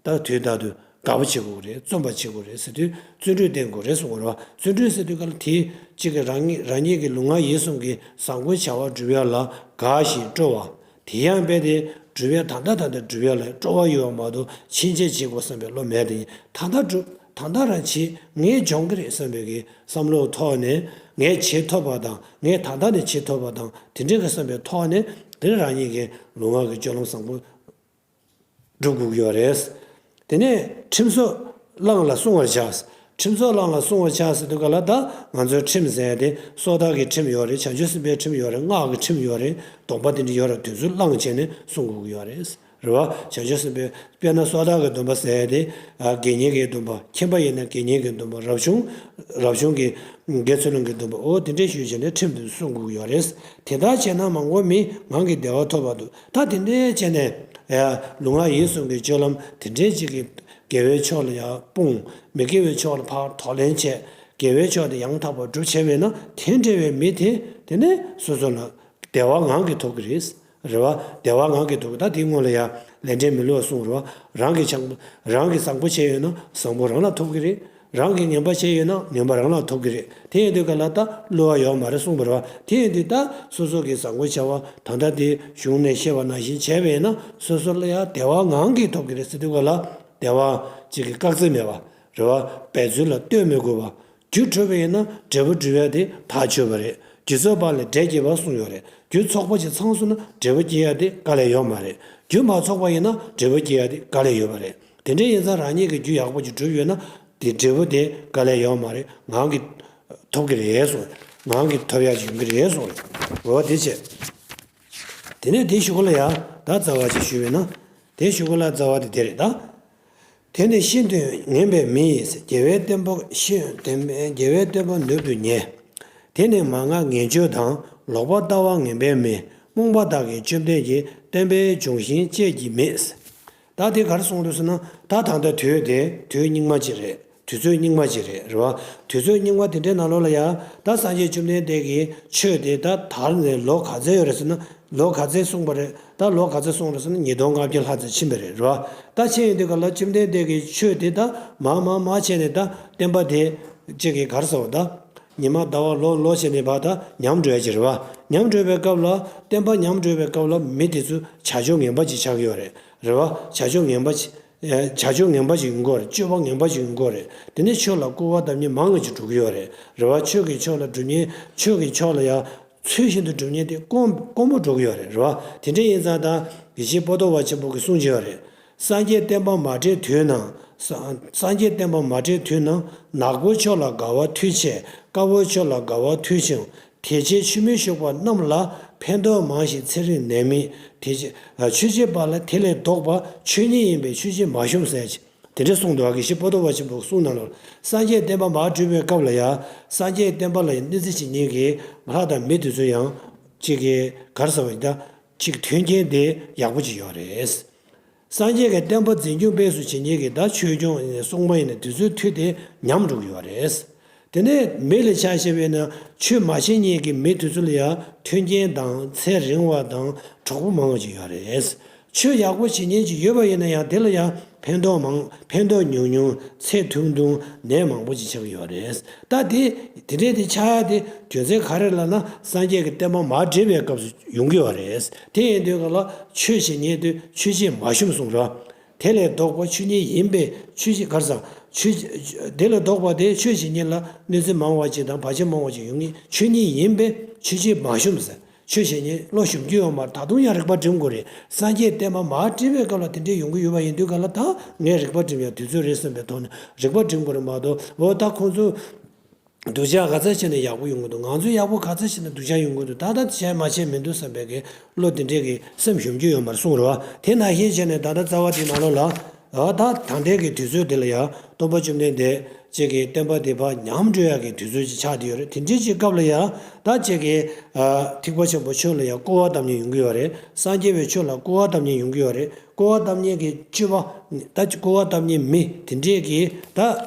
ད་དུས་རྟག་ཏུ་དགའ་པོ་བྱེད་དགོས་རེད། བརྩོན་པ་བྱེད་དགོས་རེད་ཟེར་དུས་བརྩོན་འགྲུས་བསྟེན་དགོས་རེད་གསུངས་པ་རེད་བ། བརྩོན་འགྲུས་ཟེར་དུས་ག་ལ་དེ་གཅིག་གི་རང་ཉིད་རང་ཉིད་ཀྱི་ལུས་ངག་ཡིད་གསུམ་གྱི་བཟང་པོའི་བྱ་བ་སྒྲུབ་ཡ་ལ་དགའ་ཞིང་སྤྲོ་བ། དེ་ཡང་རྦད་དེ་སྒྲུབ་ཡ་ད་ལྟ་ད་ལྟ་སྒྲུབ་ཡ་ལ་སྤྲོ་བ་ཡོད་པ་མ་གཏོགས་ཕྱིན་ཆད་བྱེད་དགོས་བསམ་པའི་བློ་མེད་དེ་ད་ལྟ་སྒྲུབ་ད་ལྟ་རང་བྱེད་ངས་སྦྱོང་གི་རེད་བསམ་པའི་གི་བསམ་བློའི་ཐོག་ནས་ངས་བྱེད་ཐུབ་པ་དང་ངས་ད་ལྟ་ནས་བྱེད་ཐུབ་པ་དང་དེ་འདྲའི་གི་བསམ་པའི་ཐོག་ནས་དེ་རང་ཉིད་ཀྱི་ལུས་ངག་གི་སྤྱོད་ལམ་བཟང་པོ། སྒྲུབ་དགོས་ཀྱི་ཡོད་རེད། དེ་ནས་ཁྲིམས་སོགས་བླངས་ལ་བསྲུང་བར་བྱ། ཁྲིམས་སོགས་བླངས་ལ་བསྲུང་བར་བྱ་ཟེར་དུས་ག་ལ་ད་ང་ཚོའི་ཁྲིམས་ཟེར་ཡ་དེ་སོ་ཐར་གྱི་ཁྲིམས་ཡོད་རེད། བྱང་ཆུབ་སེམས་དཔའི་ཁྲིམས་ཡོད་རེད། སྔགས་ཀྱི་ཁྲིམས་ཡོད་རེད། སྡོམ་པ་དེ་འདྲ་ཡོད་རེད། དེ་ཚོ་བླངས་བྱས་ནས་བསྲུང་དགོས་ཀྱི་ཡོད་རེད། རེད་བ། བྱང་ཆུབ་སེམས་དཔའི་དཔེར་ན་སོ་ཐར་གྱི་སྡོམ་པ་ཟེར་ཡ་དེ། ཨ། དགེ་བསྙེན་གྱི་སྡོམ་པ། ཁྱིམ་པ་ཡིན་ན་དགེ་བསྙེན་གྱི་སྡོམ་པ། རབ་བྱུང་། རབ་བྱུང་གི་དགེ་ཚུལ་སློང་གི་སྡོམ་པ། འོ་དེ་འདྲ་ཞུས་བྱས་ནས་ཁྲིམས་དེ་སྲུང་དགོས་ཀྱི་ཡོད་རེད། དེ་ལྟར་བྱས་ན་མ་འགོགས་མི་ངང་གིས་བདེ་བ་ཐོབ་པར་འདུག་ད་དེ་འདྲ་བྱས་ནས། ཡ། ལུས་ངག་ཡིད་གསུམ་གྱི་སྤྱོད་ལམ་དེ་འདྲའི་ཅིག་གིས་དགེ་བའི་ཕྱོགས་ལ་ཡང་སྤོང་། མི་དགེ་བའི་ཕྱོགས་ལ་ཕར་གདོང་ལེན་བྱས། དགེ་བའི་ཕྱོགས་དེ་ཡང་དག་པར་སྒྲུབ་བྱས་པས་ན། དེ་འདྲ་བའི་མི་དེ་དེ་ནས་སོ་སོ་ལ་བདེ་བ་ངང་གིས་ཐོབ་ཀྱི་རེད། རེད་བ། བདེ་བ་ངང་གིས་ཐོབ་ཀྱི། ད་དེའི་སྔོན་ལ་ཡང་ལས་འབྲས་མི་བསླུ་བ་གསུངས། རེད་བ། རང་གིས་བྱང་། རང་གིས་བཟང་པོ་བྱས་ཡོད་ན་བཟང་པོ་རང་ལ་ཐོབ་ཀྱི་རེད། རང་གིས་ངན་པ་བྱས་ཡོད་ན་ངན་པ་རང་ལ་ཐོབ་ཀྱི་རེད། དེ་ཡིན་དུས་ག་ལ་ད་བསླུ་བ་ཡོད་མ་རེད་གསུངས་པ་རེད་བ། དེ་ཡིན་དུས་ད་སོ་སོ་གིས་བཟང་པོ་བྱ་བ་ད་ལྟ་དེ་གཞུང་ནས་བཤད་པ་ནང་བཞིན་བྱས་པས་ན། སོ་སོ་ལ་ཡང་བདེ་བ་ངང་གིས་ཐོབ་ཀྱི་རེད་ཟེར་དུས་ག་ལ། བདེ་བ་ཅིག་གི་བཀག་འཚེར་མེད་པ། རེད་བ། འབད་རྩོལ་ལ་ལྟོས་མི་དགོས་པ། རྒྱུ་གྲུབ་པ་ཡིན་ན་འབྲས་བུ་འགྲུབ་ཡ་དེ་ཐག་ཆོད་པ་རེད། རྒྱུ་ཚོགས་པ་ལས་འབྲས་སྐྱེ་བ་གསུངས་ཡོད་རེད། རྒྱུ་ཚོགས་པ་ཅིག་ཚང་སོང་ན་འབྲས་བུ་སྐྱེ་ཡ་དེ་དཀའ་ལས་ཡོད་མ་རེད། རྒྱུ་མ་ཚོགས་པ་ཡིན་ན་འབྲས་བུ་སྐྱེ་ཡ་དེ་དཀའ་ལས་ཡོད་པ་རེད། དེ་འདྲ་ཡིན་ཙང་རང་ཉིད་ཀྱི་རྒྱུ་ཡག་པོ་ཅིག་གྲུབ་ཡོད་ན། དེ་འབྲས་བུ་དེ་དཀའ་ལས་ཡོད་མ་རེད། ངང་གིས་ཐོབ་ཀྱི་རེད་གསུངས། ངང་གིས་ཐོབ་ཡ་ཅིག་ཡོང་གི་རེད་གསུངས། འོ་དེ་བྱས། དེ་ནས་དེའི་གཞུག་གུ་ལ་ཡང་ད་རྩ་བ་ཅིག་ཞུས་པས་ན། དེའི་གཞུག་གུ་ལ་རྩ་བ་དེ་དེ་རེད་ད། དེ་ནི་ཤིན་ཏུ་ངན་པའི་མི་ཡིས། དགེ་བའི་བསྟན་པ་ཤིན། དགེ་བའི་བསྟན་པ་ནུབ་ཏུ་ཉེ། དེ་ནི་མན་ངག་ངན་སྤྱོད་དང་། ལོག་པར་ལྟ་བ་ངན་པའི་མི། རྨོངས་པ་དག་གིས་བཅོམ་ལྡན་གྱི། བསྟན་པའི་ལྗོན་ཤིང་བཅད་ཀྱིས་མིད། ད་དེ་ག་རེ་གསུངས་འདུག་ཟེར་ན། ད་ད་ལྟ་དུས་དེ་དུས་སྙིགས་མ་ཅིག་རེད། དུས་ཚོད་སྙིགས་མ་ཅིག་རེད། རེད་བ། དུས་ཚོད་སྙིགས་མ་དེ་འདྲའི་ནང་ལོགས་ལ་ཡང་ད་སངས་རྒྱས་བཅོམ་ལྡན་འདས་ཀྱིས་ཆོས་དེ་ད་དར་ནས་ལོ་ག་ཚོད་ཡོད་རེད་ཟེར་ན། ལོ་ག་ཚོད་གསུངས་པ་རེད། ད་ལོ་ག་ཚོད་གསུངས་རེད་ཟེར་ན། ཉིས་སྟོང་ལྔ་བརྒྱ་ལྷག་ཙམ་ཕྱིན་པ་རེད། རེད་བ། ད་ཕྱིན་ཡོང་དུས་ག་ལ་བཅོམ་ལྡན་འདས་ཀྱིས་ཆོས་དེ་ད་མར་མར་མར་བྱས་ནས། ད་བསྟན་པ་དེ་ཅིག་གི་ག་རེ་ཟེར་བ། ད་ཉི་མ་ཟླ་བ་ལོ་ལོ་བྱས་ནས་ཕར་ད་ཉམས་འགྲོ་ཡ་ཅིག་རེད་བ། ཉམས་འགྲོ་བའི་སྐབས་ལ། བསྟན་པ་ཉམས་འགྲོ་བའི་སྐབས་ལ་མི་དེ་ཚོ་བྱ་སྤྱོད་ངན་པ་ཅིག་ཆགས་ཀྱི་ཡོད་རེད། རེད་བ། བྱ་སྤྱོད་ངན་པ་ཅིག་བྱ་སྤྱོད་ངན་པ་ཞིག་ཡོང་གི་ཡོད་རེད། སྤྱོད་པ་ངན་པ་ཞིག་ཡོང་གི་ཡོད་རེད། དེ་ནས་ཆོས་ལ་སྐུར་བ་བཏབ་མཁན་མང་ང་ཅིག་འགྲོ་གི་ཡོད་རེད། རེད་བ། ཆོས་ཀྱི་ཕྱོགས་ལ་སྒྲུབ་མཁན། ཆོས་ཀྱི་ཕྱོགས་ལ་ཡང་ཚུལ་བཞིན་དུ་སྒྲུབ་མཁན་དེ་དཀོན་དཀོན་པོ་འགྲོ་གི་ཡོད་རེད། རེད་བ། དེ་འདྲ་ཡིན་ཙང་ད་དགེ་བཤེས་པོ་ཏོ་བ་ཆེན་པོ་གིས་གསུངས་ཀྱི་ཡོད་རེད། སངས་རྒྱས་བསྟན་པ་མ་བསྒྲིགས་དུས་ན། ས- སངས་རྒྱས་བསྟན་པ་མ་བསྒྲིགས་དུས་ན། ནག་པོའི་ཕྱོགས་ལ་དགའ་བ་མཐུ་ཆེ། དཀར་པོའི་ཕྱོགས་ལ་དགའ་བ་མཐུ་ཆུང་། དེ་ཕྱིར་ཆོས་མིན་ཞུགས་པ་རྣམས་ལ། ཕན་འདོགས་མང་ཞིང་ཚེ་རིང་ནད་མེད། དེ་ཕྱིར་ཆོས་བྱེད་པ་ལ་དེ་ལས་ལྡོག་པ། ཆོས་ཉིད་ཡིན་པས་ཆོས་བྱེད་མ་ཞུམ་ཟེར། དེ་འདྲ་གསུངས་འདུག་ག་དགེ་བཤེས་པོ་ཏོ་བ་ཆེན་པོའི་གསུང་ནང་ལ། སངས་རྒྱས་བསྟན་པ་མར་བསྒྲིགས་པའི་སྐབས་ལ་ཡང་། སངས་རྒྱས་བསྟན་པ་ལ་ཡང་གནོད་འཚེ་བྱེད་མཁན་གྱི་ལྷ་དང་མི་དེ་ཚོ་ཡང་། གཅིག་གིས་ག་རེ་ཟེར་བ་ཡིན་ད། གཅིག་མཐུན་རྐྱེན་དེ་ཡག་པོ་ཅིག་ཡོད་རེད། སངས་རྒྱས་ཀྱི་བསྟན་པ་འཛིན་སྐྱོང་སྤེལ་གསུམ་བྱེད་མཁན་གྱི་ད་ཆོས་སྐྱོང་ཡིན་ནའི་སྲུང་མ་ཡིན་ནའི་དེ་ཚོའི་མཐུ་དེ་ཉམས་འགྲོ་གི་ཡོད་རེད། དེ་ནས་མི་ལ་ཆ་བཞག་པ་ཡིན་ན། ཆོས་མ་བྱེད་མཁན་གྱི་མི་དེ་ཚོ་ལ་ཡང་མཐུན་རྐྱེན་དང་ཚེ་རིང་བ་དང་གྲོགས་པོ་མང་བ་ཅིག་ཡོད་རེད། ཆོས་ཡག་པོ་བྱེད་མཁན་ཅིག་ཡོད་པ་ཡིན་ན་ཡང་། དེ་ལ་ཡང་ཕན་ཐོགས་མང་། ཕན་ཐོགས་ཉུང་ཉུང་། ཚེ་ཐུང་ཐུང་། ནད་མང་པོ་ཅིག་ཆགས་ཀྱི་ཡོད་རེད། ད་དེ་དེ་འདྲས་དེ་ཆགས་ཡ་དེ་རྒྱུ་མཚན་ག་རེ་ལབ་ན། སངས་རྒྱས་ཀྱི་བསྟན་པ་མར་བསྒྲིགས་པའི་སྐབས་སུ་ཡོང་གི་ཡོད་རེད། དེ་ཡིན་དུས་ག་ལ་ཆོས་བྱེད་མཁན་དེ་ཆོས་བྱེད་མ་ཞུམ་གསུངས་ར། དེ་ལས་ལྡོག་པ་ཆོས་ཉིད་ཡིན་པས་ཆོས་བྱེད། ག་རེ་ཟེར། ཆོས། དེ་ལས་ལྡོག་པ་དེ་ཆོས་བྱེད་མཁན་ལ་གནོད་འཚེ་མང་བ་ཅིག་དང་བར་ཆད་མང་བ་ཅིག་ཡོང་ངེས། ཆོས་ཉིད་ཡིན་པས་ཆོས་བྱེད་མ་ཞུམ་ཟེར། ཆོས་བྱེད་མཁན་བློ་ཞུམ་རྒྱུ་ཡོད་མ་རེད། ད་དུང་ཡང་རིག་པ་སྒྲིམ་དགོས་རེད། སངས་རྒྱས་བསྟན་པ་མར་བསྒྲིགས་པའི་སྐབས་ལ་དེ་འདྲས་ཡོང་གི་ཡོད་པ་ཡིན་དུས་ག་ལ། ད་ངས་རིག་པ་སྒྲིམ་ཡག་དུས་ཚོད་རེད་བསམ་པའི་ཐོག་ནས་རིག་པ་སྒྲིམ་དགོས་རེད་མ་གཏོགས། འོ་ད་ཁོང་ཚོ་སྡུག་ཅག་ག་ཚད་བྱས་ན་ཡག་པོ་ཡོང་གི་འདུག་ང་ཚོ་ཡག་པོ་ག་ཚད་བྱས་ན་སྡུག་ཅག་ཡོང་གི་འདུག་ད་ལྟ་བྱས་མ་བྱས་མི་འདུག་བསམ་པའི་གི་བློ་དེ་འདྲས་ཀྱི་སེམས་ཞུམ་རྒྱུ་ཡོད་མ་རེད་གསུངས་རེད་བ། དེ་ནང་བཞིན་བྱས་ནས་ད་ལྟ་རྩ་བ་དེའི་ནང་ལོགས་ལ། ཨ། ད་ད་ལྟའི་གི་དུས་ཚོད་འདི་ལ་ཡང་སྟོན་པ་བཅོམ་ལྡན་འདས་ཅིག་གི་བསྟན་པ་འདི་ཕར་ཉམས་འགྲོ་ཡག་གི་དུས་ཚོད་ཅིག་ཆགས་བསྡད་ཡོད་རེད། དེ་འདྲའི་ཅིག་སྐབས་ལ་ཡང་ད་ཅིག་གི། ཨ། ཐེག་པ་ཆེན་པོ་ཆོས་ལ་ཡང་སྐུར་བ་བཏབ་མཁན་ཡོང་གི་ཡོད་རེད། སངས་རྒྱས་པའི་ཆོས་ལ་སྐུར་བ་བཏབ་མཁན་ཡོང་གི་ཡོད་རེད། སྐུར་བ་བཏབ་མཁན་གྱི་སྤྱོད་པ། ད་སྐུར་བ་བཏབ་མཁན་མི་དེ་འདྲས་ཀྱི་ད་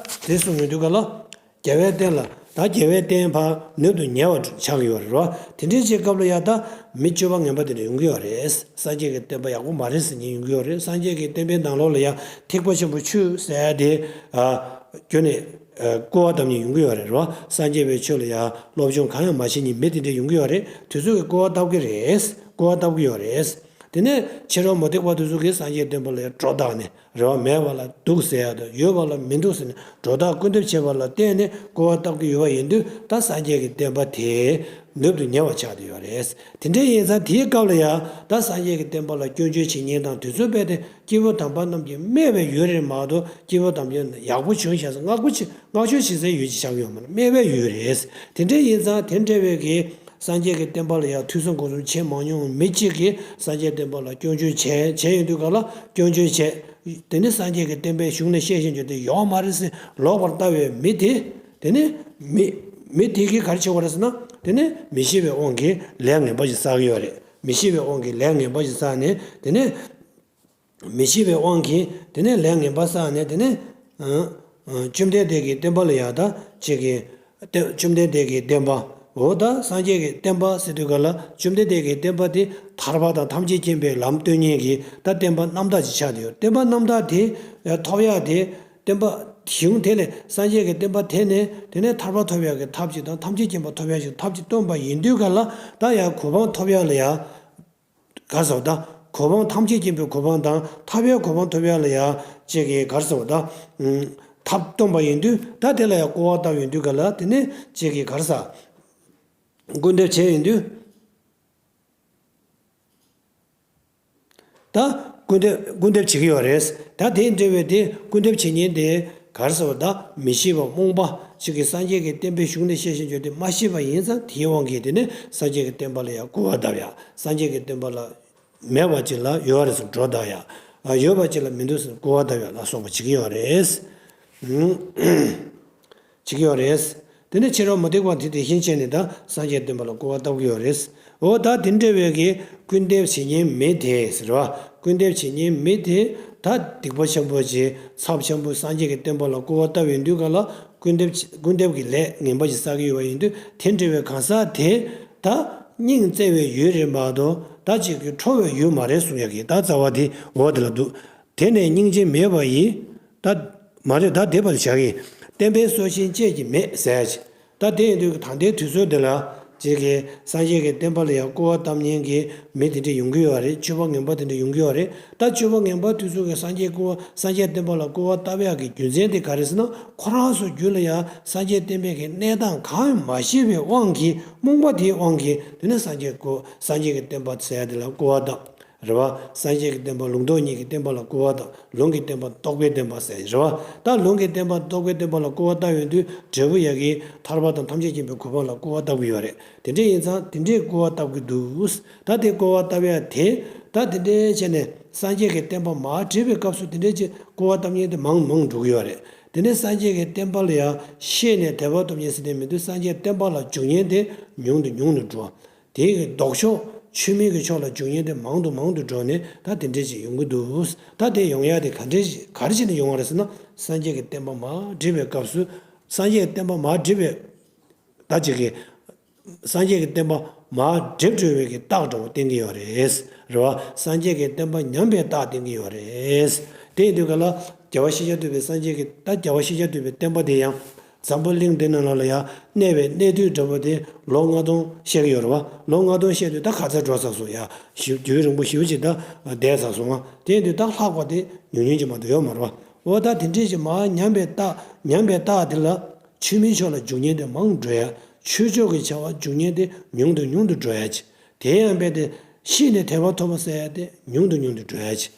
དེ་གསུངས་ཡོང་དུས་ག་ལ། རྒྱལ་བའི་བསྟན་ལ། ད་རྒྱལ་བའི་བསྟན་ཕར་ནུབ་ཏུ་ཉེ་བ་ཆགས་ཀྱི་ཡོད་རེད་བ། དེ་འདྲའི་ཅིག་སྐབས་ལ་ཡང་ད་མི་སྤྱོད་པ་ངན་པ་དེ་འདྲ་ཡོང་གི་ཡོད་རེད། སངས་རྒྱས་ཀྱི་བསྟན་པ་ཡག་པོ་མ་རེད་ཟེར་མཁན་ཡོང་གི་ཡོད་རེད། སངས་རྒྱས་ཀྱི་བསྟན་པའི་ནང་ལོགས་ལ་ཡང་ཐེག་པ་ཆེན་པོ་ཆོས་ཟེར་ཡ་དེ། ཨ། ཁྱོན་ནས། ཨ། སྐུར་བ་བཏབ་མཁན་ཡོང་གི་ཡོད་རེད་བ། སངས་རྒྱས་པའི་ཆོས་ལ་ཡང་སློབ་སྦྱོང་གང་ཡང་མ་བྱེད་མཁན་མི་དེ་འདྲ་ཡོང་གི་ཡོད་རེད། དེ་ཚོ་གིས་སྐུར་བ་བཏབ་ཀྱི་རེད། སྐུར་བ་བཏབ་ཀྱི་ཡོད་རེད། དེ་ནས་ཕྱི་རོལ་མུ་སྟེགས་པ་དེ་ཚོ་གིས་སངས་རྒྱས་བསྟན་པ་ལ་ཡང་སྒྲོ་བཏགས་ནས། རེད་བ། མེད་པ་ལ་འདུག་ཟེར་ཡ་དང་ཡོད་པ་ལ་མི་འདུག་ཟེར་ནས་སྒྲོ་བཏགས་སྐུར་འདེབས་བྱེད་པ་ལ་བརྟེན་ནས་སྐུར་བ་བཏབ་ཀྱི་ཡོད་པ་ཡིན་དུས། ད་སངས་རྒྱས་ཀྱི་བསྟན་པ་དེ་ནུབ་ཏུ་ཉེ་བ་ཆགས་བསྡད་ཡོད་རེད། དེ་འདྲ་ཡིན་ཙང་དེའི་སྐབས་ལ་ཡང་ད་སངས་རྒྱས་ཀྱི་བསྟན་པ་ལ་སྐྱོན་བརྗོད་བྱེད་མཁན་དང་དེ་ཚོའི་དཔེ་དེ་སྐྱེས་བུ་དམ་པ་རྣམས་ཀྱིས་སྨྲས་པའི་ཡུལ་རེད་མ་གཏོགས། སྐྱེས་བུ་དམ་པས་ཡག་པོ་བྱུང་ཤག་ཟེར་བསྔགས་པ་ཅིག་བསྔགས་བརྗོད་བྱེད་སའི་ཡུལ་ཅིག་ཆགས་ཀྱི་ཡོད་མ་རེད། སྨྲས་པའི་ཡུལ་རེད། དེ་འདྲ་ཡིན་ཙང་དེ་འདྲ་བའི་གི་སངས་རྒྱས་ཀྱི་བསྟན་པ་ལ་ཡང་ཐོས་བསམ་སྒོམ་གསུམ་བྱེད་མ་མྱོང་མི་གཅིག་གིས་སངས་རྒྱས་བསྟན་པ་ལ་སྐྱོན་བརྗོད་བྱས་བྱས་ཡོང་དུས་ག་ལ་སྐྱོན་བརྗོད་བྱས། དེ་ནི་སངས་རྒྱས་ཀྱི་བསྟན་པའི་གཞུང་ནས་བཤད་བཞིན་རྒྱུ་དེ་ཡོག་མ་རེད་ཟེར་ལོག་པར་ལྟ་བའི་མི་དེ། དེ་ནི་མི་མི་དེ་གིས་ག་རེ་བྱེད་དགོས་རེད་ཟེར་ན། དེ་ནི་མི་ཤེས་པའི་དབང་གིས་ལས་ངན་པ་ཞིག་བསགས་ཀྱི་ཡོད་རེད། མི་ཤེས་པའི་དབང་གིས་ལས་ངན་པ་ཞིག་བསགས་ནས། དེ་ནི་མི་ཤེས་པའི་དབང་གིས་དེ་ནས་ལས་ངན་པ་བསགས་ནས། དེ་ནས་ཨ་ཨ་བཅོམ་ལྡན་འདས་ཀྱི་བསྟན་པ་ལ་ཡང་ད་ཅིག་གི་བསྟན་བཅོམ་ལྡན་འདས་ཀྱི་བསྟན་པ། འོ་ད་སངས་རྒྱས་ཀྱི་བསྟན་པ་ཟེར་དུས་ག་ལ་བཅོམ་ལྡན་འདས་ཀྱི་བསྟན་པ་དེ་ཐར་པ་དང་ཐམས་ཅད་མཁྱེན་པའི་ལམ་སྟོན་མཁན་གྱི་ད་བསྟན་པ་རྣམ་དག་ཅིག་ཆགས་བསྡད་ཡོད། བསྟན་པ་རྣམ་དག་དེ་ཐོབ་ཡག་དེ། བསྟན་པ་གཞུང་དེ་ལས་སངས་རྒྱས་ཀྱི་བསྟན་པ་དེ་ནས་དེ་ནས་ཐར་པ་ཐོབ་ཡག་གི་ཐབས་ཅིག་དང་ཐམས་ཅད་མཁྱེན་པ་ཐོབ་ཡག་ཅིག་ཐབས་ཅིག་སྟོན་པ་ཡིན་དུས་ག་ལ་ད་ཡང་གོ་འཕང་ཐོབ་ཡག་ལ་ཡང་། ག་རེ་ཟེར་བ་ད། གོ་འཕང་ཐམས་ཅད་མཁྱེན་པའི་གོ་འཕང་དང་ཐར་པའི་གོ་འཕང་ཐོབ་ཡག་ལ་ཡང་ཅིག་གི་ག་རེ་ཟེར་བ་ད། ཐབས་སྟོན་པ་ཡིན་དུས་ད་དེ་ལ་ཡང་སྐུར་བ་བཏབ་ཡོང་དུས་ག་ལ་དེ་ནས་ཅིག་གི་ག་རེ་ཟེར། སྐུར་འདེབས་བྱས་ཡོང་དུས། ད་སྐུར་འདེབས་སྐུར་འདེབས་བྱེད་ཀྱི་ཡོད་རེད། ད་དེ་འདྲ་བའི་དེ་སྐུར་འདེབས་བྱེད་མཁན་དེ་ག་རེ་ཟེར་བ་ད། མི་ཤེས་པ་རྨོངས་པ་ཅིག་གིས་སངས་རྒྱས་ཀྱི་བསྟན་པའི་གཞུང་ནས་བཤད་བཞིན་རྒྱུ་དེ་མ་ཤེས་པ་ཡིན་ཙང་དེའི་དབང་གིས་དེ་ནས་སངས་རྒྱས་ཀྱི་བསྟན་པ་ལ་ཡང་སྐུར་བ་བཏབ་ཡག་སངས་རྒྱས་ཀྱི་བསྟན་པ་ལ་མེད་པ་ཅིག་ལ་ཡོད་རེད་ཟེར་སྒྲོ་བཏགས་ཡག་ཡོད་པ་ཅིག་ལ་མི་འདུག་ཟེར་སྐུར་བ་བཏབ་ཡག་ལ་སོགས་པ་བྱེད་ཀྱི་ཡོད་རེད། བྱེད་ཀྱི་ཡོད་རེད། དེ་ནས་ཕྱི་རོལ་མུ་སྟེགས་པ་དེ་དེ་བཞིན་བྱས་ནས་ད་སངས་རྒྱས་བསྟན་པ་ལ་སྐུར་བ་བཏབ་ཀྱི་ཡོད་རེད། འོ་ད་དེ་འདྲ་བའི་གི་སྐུར་འདེབས་བྱེད་མཁན་མི་དེ་ཟེར་བ། སྐུར་འདེབས་བྱེད་མཁན་མི་དེ་ད་སྡིག་པ་ཆེན་པོ་ཅིག་ཚབས་ཆེན་པོ་སངས་རྒྱས་ཀྱི་བསྟན་པ་ལ་སྐུར་བ་བཏབ་ཡོང་དུས་ག་ལ་སྐུར་འདེབས་སྐུར་འདེབས་ཀྱི་ལས་ངན་པ་ཞིག་བསགས་ཀྱི་ཡོད་པ་ཡིན་དུས། དེ་འདྲ་བའི་གང་ཟག་དེ་ད་སྙིང་བརྩེ་བའི་ཡུལ་རེད་མ་གཏོགས་ད་ཅིག་གི་ཁྲོ་བའི་ཡུལ་མ་རེད་གསུང་ཡག་གི་ད་རྩ་བ་དེ་འོ་དེ་ལ་འདུག་དེ་ནས་སྙིང་རྗེ་མེད་པ་ཡིས། ད་མ་རེད། ད་དེ་བར་བྱ་གི། བསྟན་པའི་སྲོག་ཤིང་བཅད་ཀྱི་མེད་ཟེར་ཅིག་ད་དེ་ཡིན་དུས་ད་ལྟའི་དུས་ཚོད་འདི་ལ་ཅིག་གི་སངས་རྒྱས་ཀྱི་བསྟན་པ་ལ་ཡང་སྐུར་བ་བཏབ་མཁན་གྱི་མི་དེ་འདྲ་ཡོང་གི་ཡོད་རེད། སྤྱོད་པ་ངན་པ་དེ་འདྲ་ཡོང་གི་ཡོད་རེད། ད་སྤྱོད་པ་ངན་པ་དེ་ཚོ་གིས་སངས་རྒྱས་སྐུར་བ་སངས་རྒྱས་བསྟན་པ་ལ་སྐུར་བ་བཏབ་ཡག་གི་རྒྱུ་མཚན་དེ་ག་རེ་ཟེར་ན། ཁོ་རང་ཚོ་རྒྱུད་ལ་ཡང་སངས་རྒྱས་བསྟན་པའི་གི་གནས་སྟངས་གང་ཡང་མ་ཤེས་པའི་དབང་གིས་རྨོངས་པ་དེའི་དབང་གིས་དེ་ནས་སངས་རྒྱས་སྐུ་སངས་རྒྱས་ཀྱི་བསྟན་པ་ཟེར་ཡག་དེ་ལ་སྐུར་བ་བཏབ། རེད་བ། སངས་རྒྱས་ཀྱི་བསྟན་པ་ལུང་རྟོགས་གཉིས་ཀྱི་བསྟན་པ་ལ་སྐུར་བ་བཏབ། ལུང་གི་བསྟན་པ་རྟོགས་པའི་བསྟན་པ་ཟེར་རེད་བ། ད་ལུང་གི་བསྟན་པ་རྟོགས་པའི་བསྟན་པ་ལ་སྐུར་བ་བཏབ་ཡོང་དུས་འབྲས་བུ་ཡ་གི་ཐར་པ་དང་ཐམས་ཅད་མཁྱེན་པའི་གོ་འཕང་ལ་སྐུར་བ་བཏབ་ཀྱི་ཡོད་རེད། དེ་འདྲ་ཡིན་ཙང་དེ་འདྲའི་སྐུར་བ་བཏབ་ཀྱི་འདུག་ད་དེ་སྐུར་བ་བཏབ་ཡ་དེ་ད་དེ་འདྲའི་བྱས་ནས་སངས་རྒྱས་ཀྱི་བསྟན་པ་མར་བསྒྲིབས་པའི་སྐབས་སུ་དེ་འདྲའི་ཅིག་སྐུར་བ་བཏབ་མཁན་དེ་མང་མང་འགྲོ་གི་ཡོད་རེད། དེ་ནས་སངས་རྒྱས་ཀྱི་བསྟན་པ་ལ་ཡང་ཤེས་ནས་དད་པ་ཐོབ་མཁན་ཟེར་དེ་མི་འདུག་སངས་རྒྱས་བསྟན་པ་ལ་འཇུག་མཁན་དེ་ཉུང་དུ་ཉུང་དུ་འགྲོ། དེའི་ལྡོག་ཕྱོགས་ཆོས་མིན་གྱི་ཕྱོགས་ལ་འཇུག་མཁན་དེ་མང་དུ་མང་དུ་འགྲོ་ནས་ད་དེ་འདྲས་ཅིག་ཡོང་གི་འདུག་ད་དེ་ཡོང་ཡ་དེ་ག་འདྲས་ཅིག་ག་རེ་བྱས་ནས་ཡོང་བ་རེད་ཟེར་ན། སངས་རྒྱས་ཀྱི་བསྟན་པ་མར་བསྒྲིབས་པའི་སྐབས་སུ། སངས་རྒྱས་ཀྱི་བསྟན་པ་མར་བསྒྲིབས་པའི་ད་ཅིག་གི་སངས་རྒྱས་ཀྱི་བསྟན་པ་མར་བསྒྲིབས་འགྲོ་བའི་གི་རྟགས་འདྲ་བོ་བསྟན་གྱི་ཡོད་རེད། རེད་བ། སངས་རྒྱས་ཀྱི་བསྟན་པ་ཉམས་པའི་རྟགས་བསྟན་གྱི་ཡོད་རེད། དེ་ཡིན་དུས་ག་ལ་རྒྱལ་བ་ཤཱཀྱ་ཐུབ་པའི་སངས་རྒྱས་ཀྱི་ད་རྒྱལ་བ་ཤཱཀྱ་ཐུབ་པའི་བསྟན་པ་དེ་ཡང་། འཛམ་བུ་གླིང་འདི་ནང་ལ་ཡང་གནས་པའི་གནས་དུས་འདྲ་པོ་དེ་ལོ་ལྔ་སྟོང་བཤད་ཀྱི་ཡོད་རེད་བ། ལོ་ལྔ་སྟོང་བཤད་དུས་ད་ག་ཚོད་འགྲོ་ཚར་སོང་ཡ། ཞིབ་རྒྱུན་རིང་པོ་ཞེ་པོ་ཅིག་ད་བསྡད་ཚར་སོང་ང་། དེ་ཡིན་དུས་ད་ལྷག་པ་དེ་ཉུང་ཉུང་ཅིག་མ་གཏོགས་ཡོད་མ་རེད་བ། འོ་ད་དེ་འདྲས་ཅིག་མར་ཉམས་པའི་རྟགས་ཉམས་པའི་རྟགས་དེ་ལ་ཆོས་མིན་ཕྱོགས་ལ་འཇུག་མཁན་དེ་མང་འགྲོ་ཡ། ཆོས་ཕྱོགས་ཀྱི་བྱ་བ་འཇུག་མཁན་དེ་ཉུང་དུ་ཉུང་དུ་འགྲོ་ཡ་ཅིག་དེ་ཡང་རྦད་དེ་ཤེས་ནས་དད་པ་ཐོབ་པ་ཟེར་ཡ་དེ་ཉུང་དུ་ཉུང་དུ་འགྲོ་ཡ་ཅིག་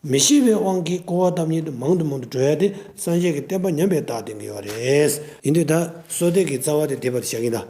མི་ཤེས་པའི་དབང་གིས་སྐུར་བ་བཏབ་མཁན་དེ་མང་དུ་མང་དུ་འགྲོ་ཡ་དེ་སངས་རྒྱས་ཀྱི་བསྟན་པ་ཉམས་པའི་རྟགས་བསྟན་གྱི་ཡོད་རེད། ཡིན་དུས་ད་བསོད་བདེ་གི་རྩ་བ་དེ་དེ་བར་བཞག་གིན་ད།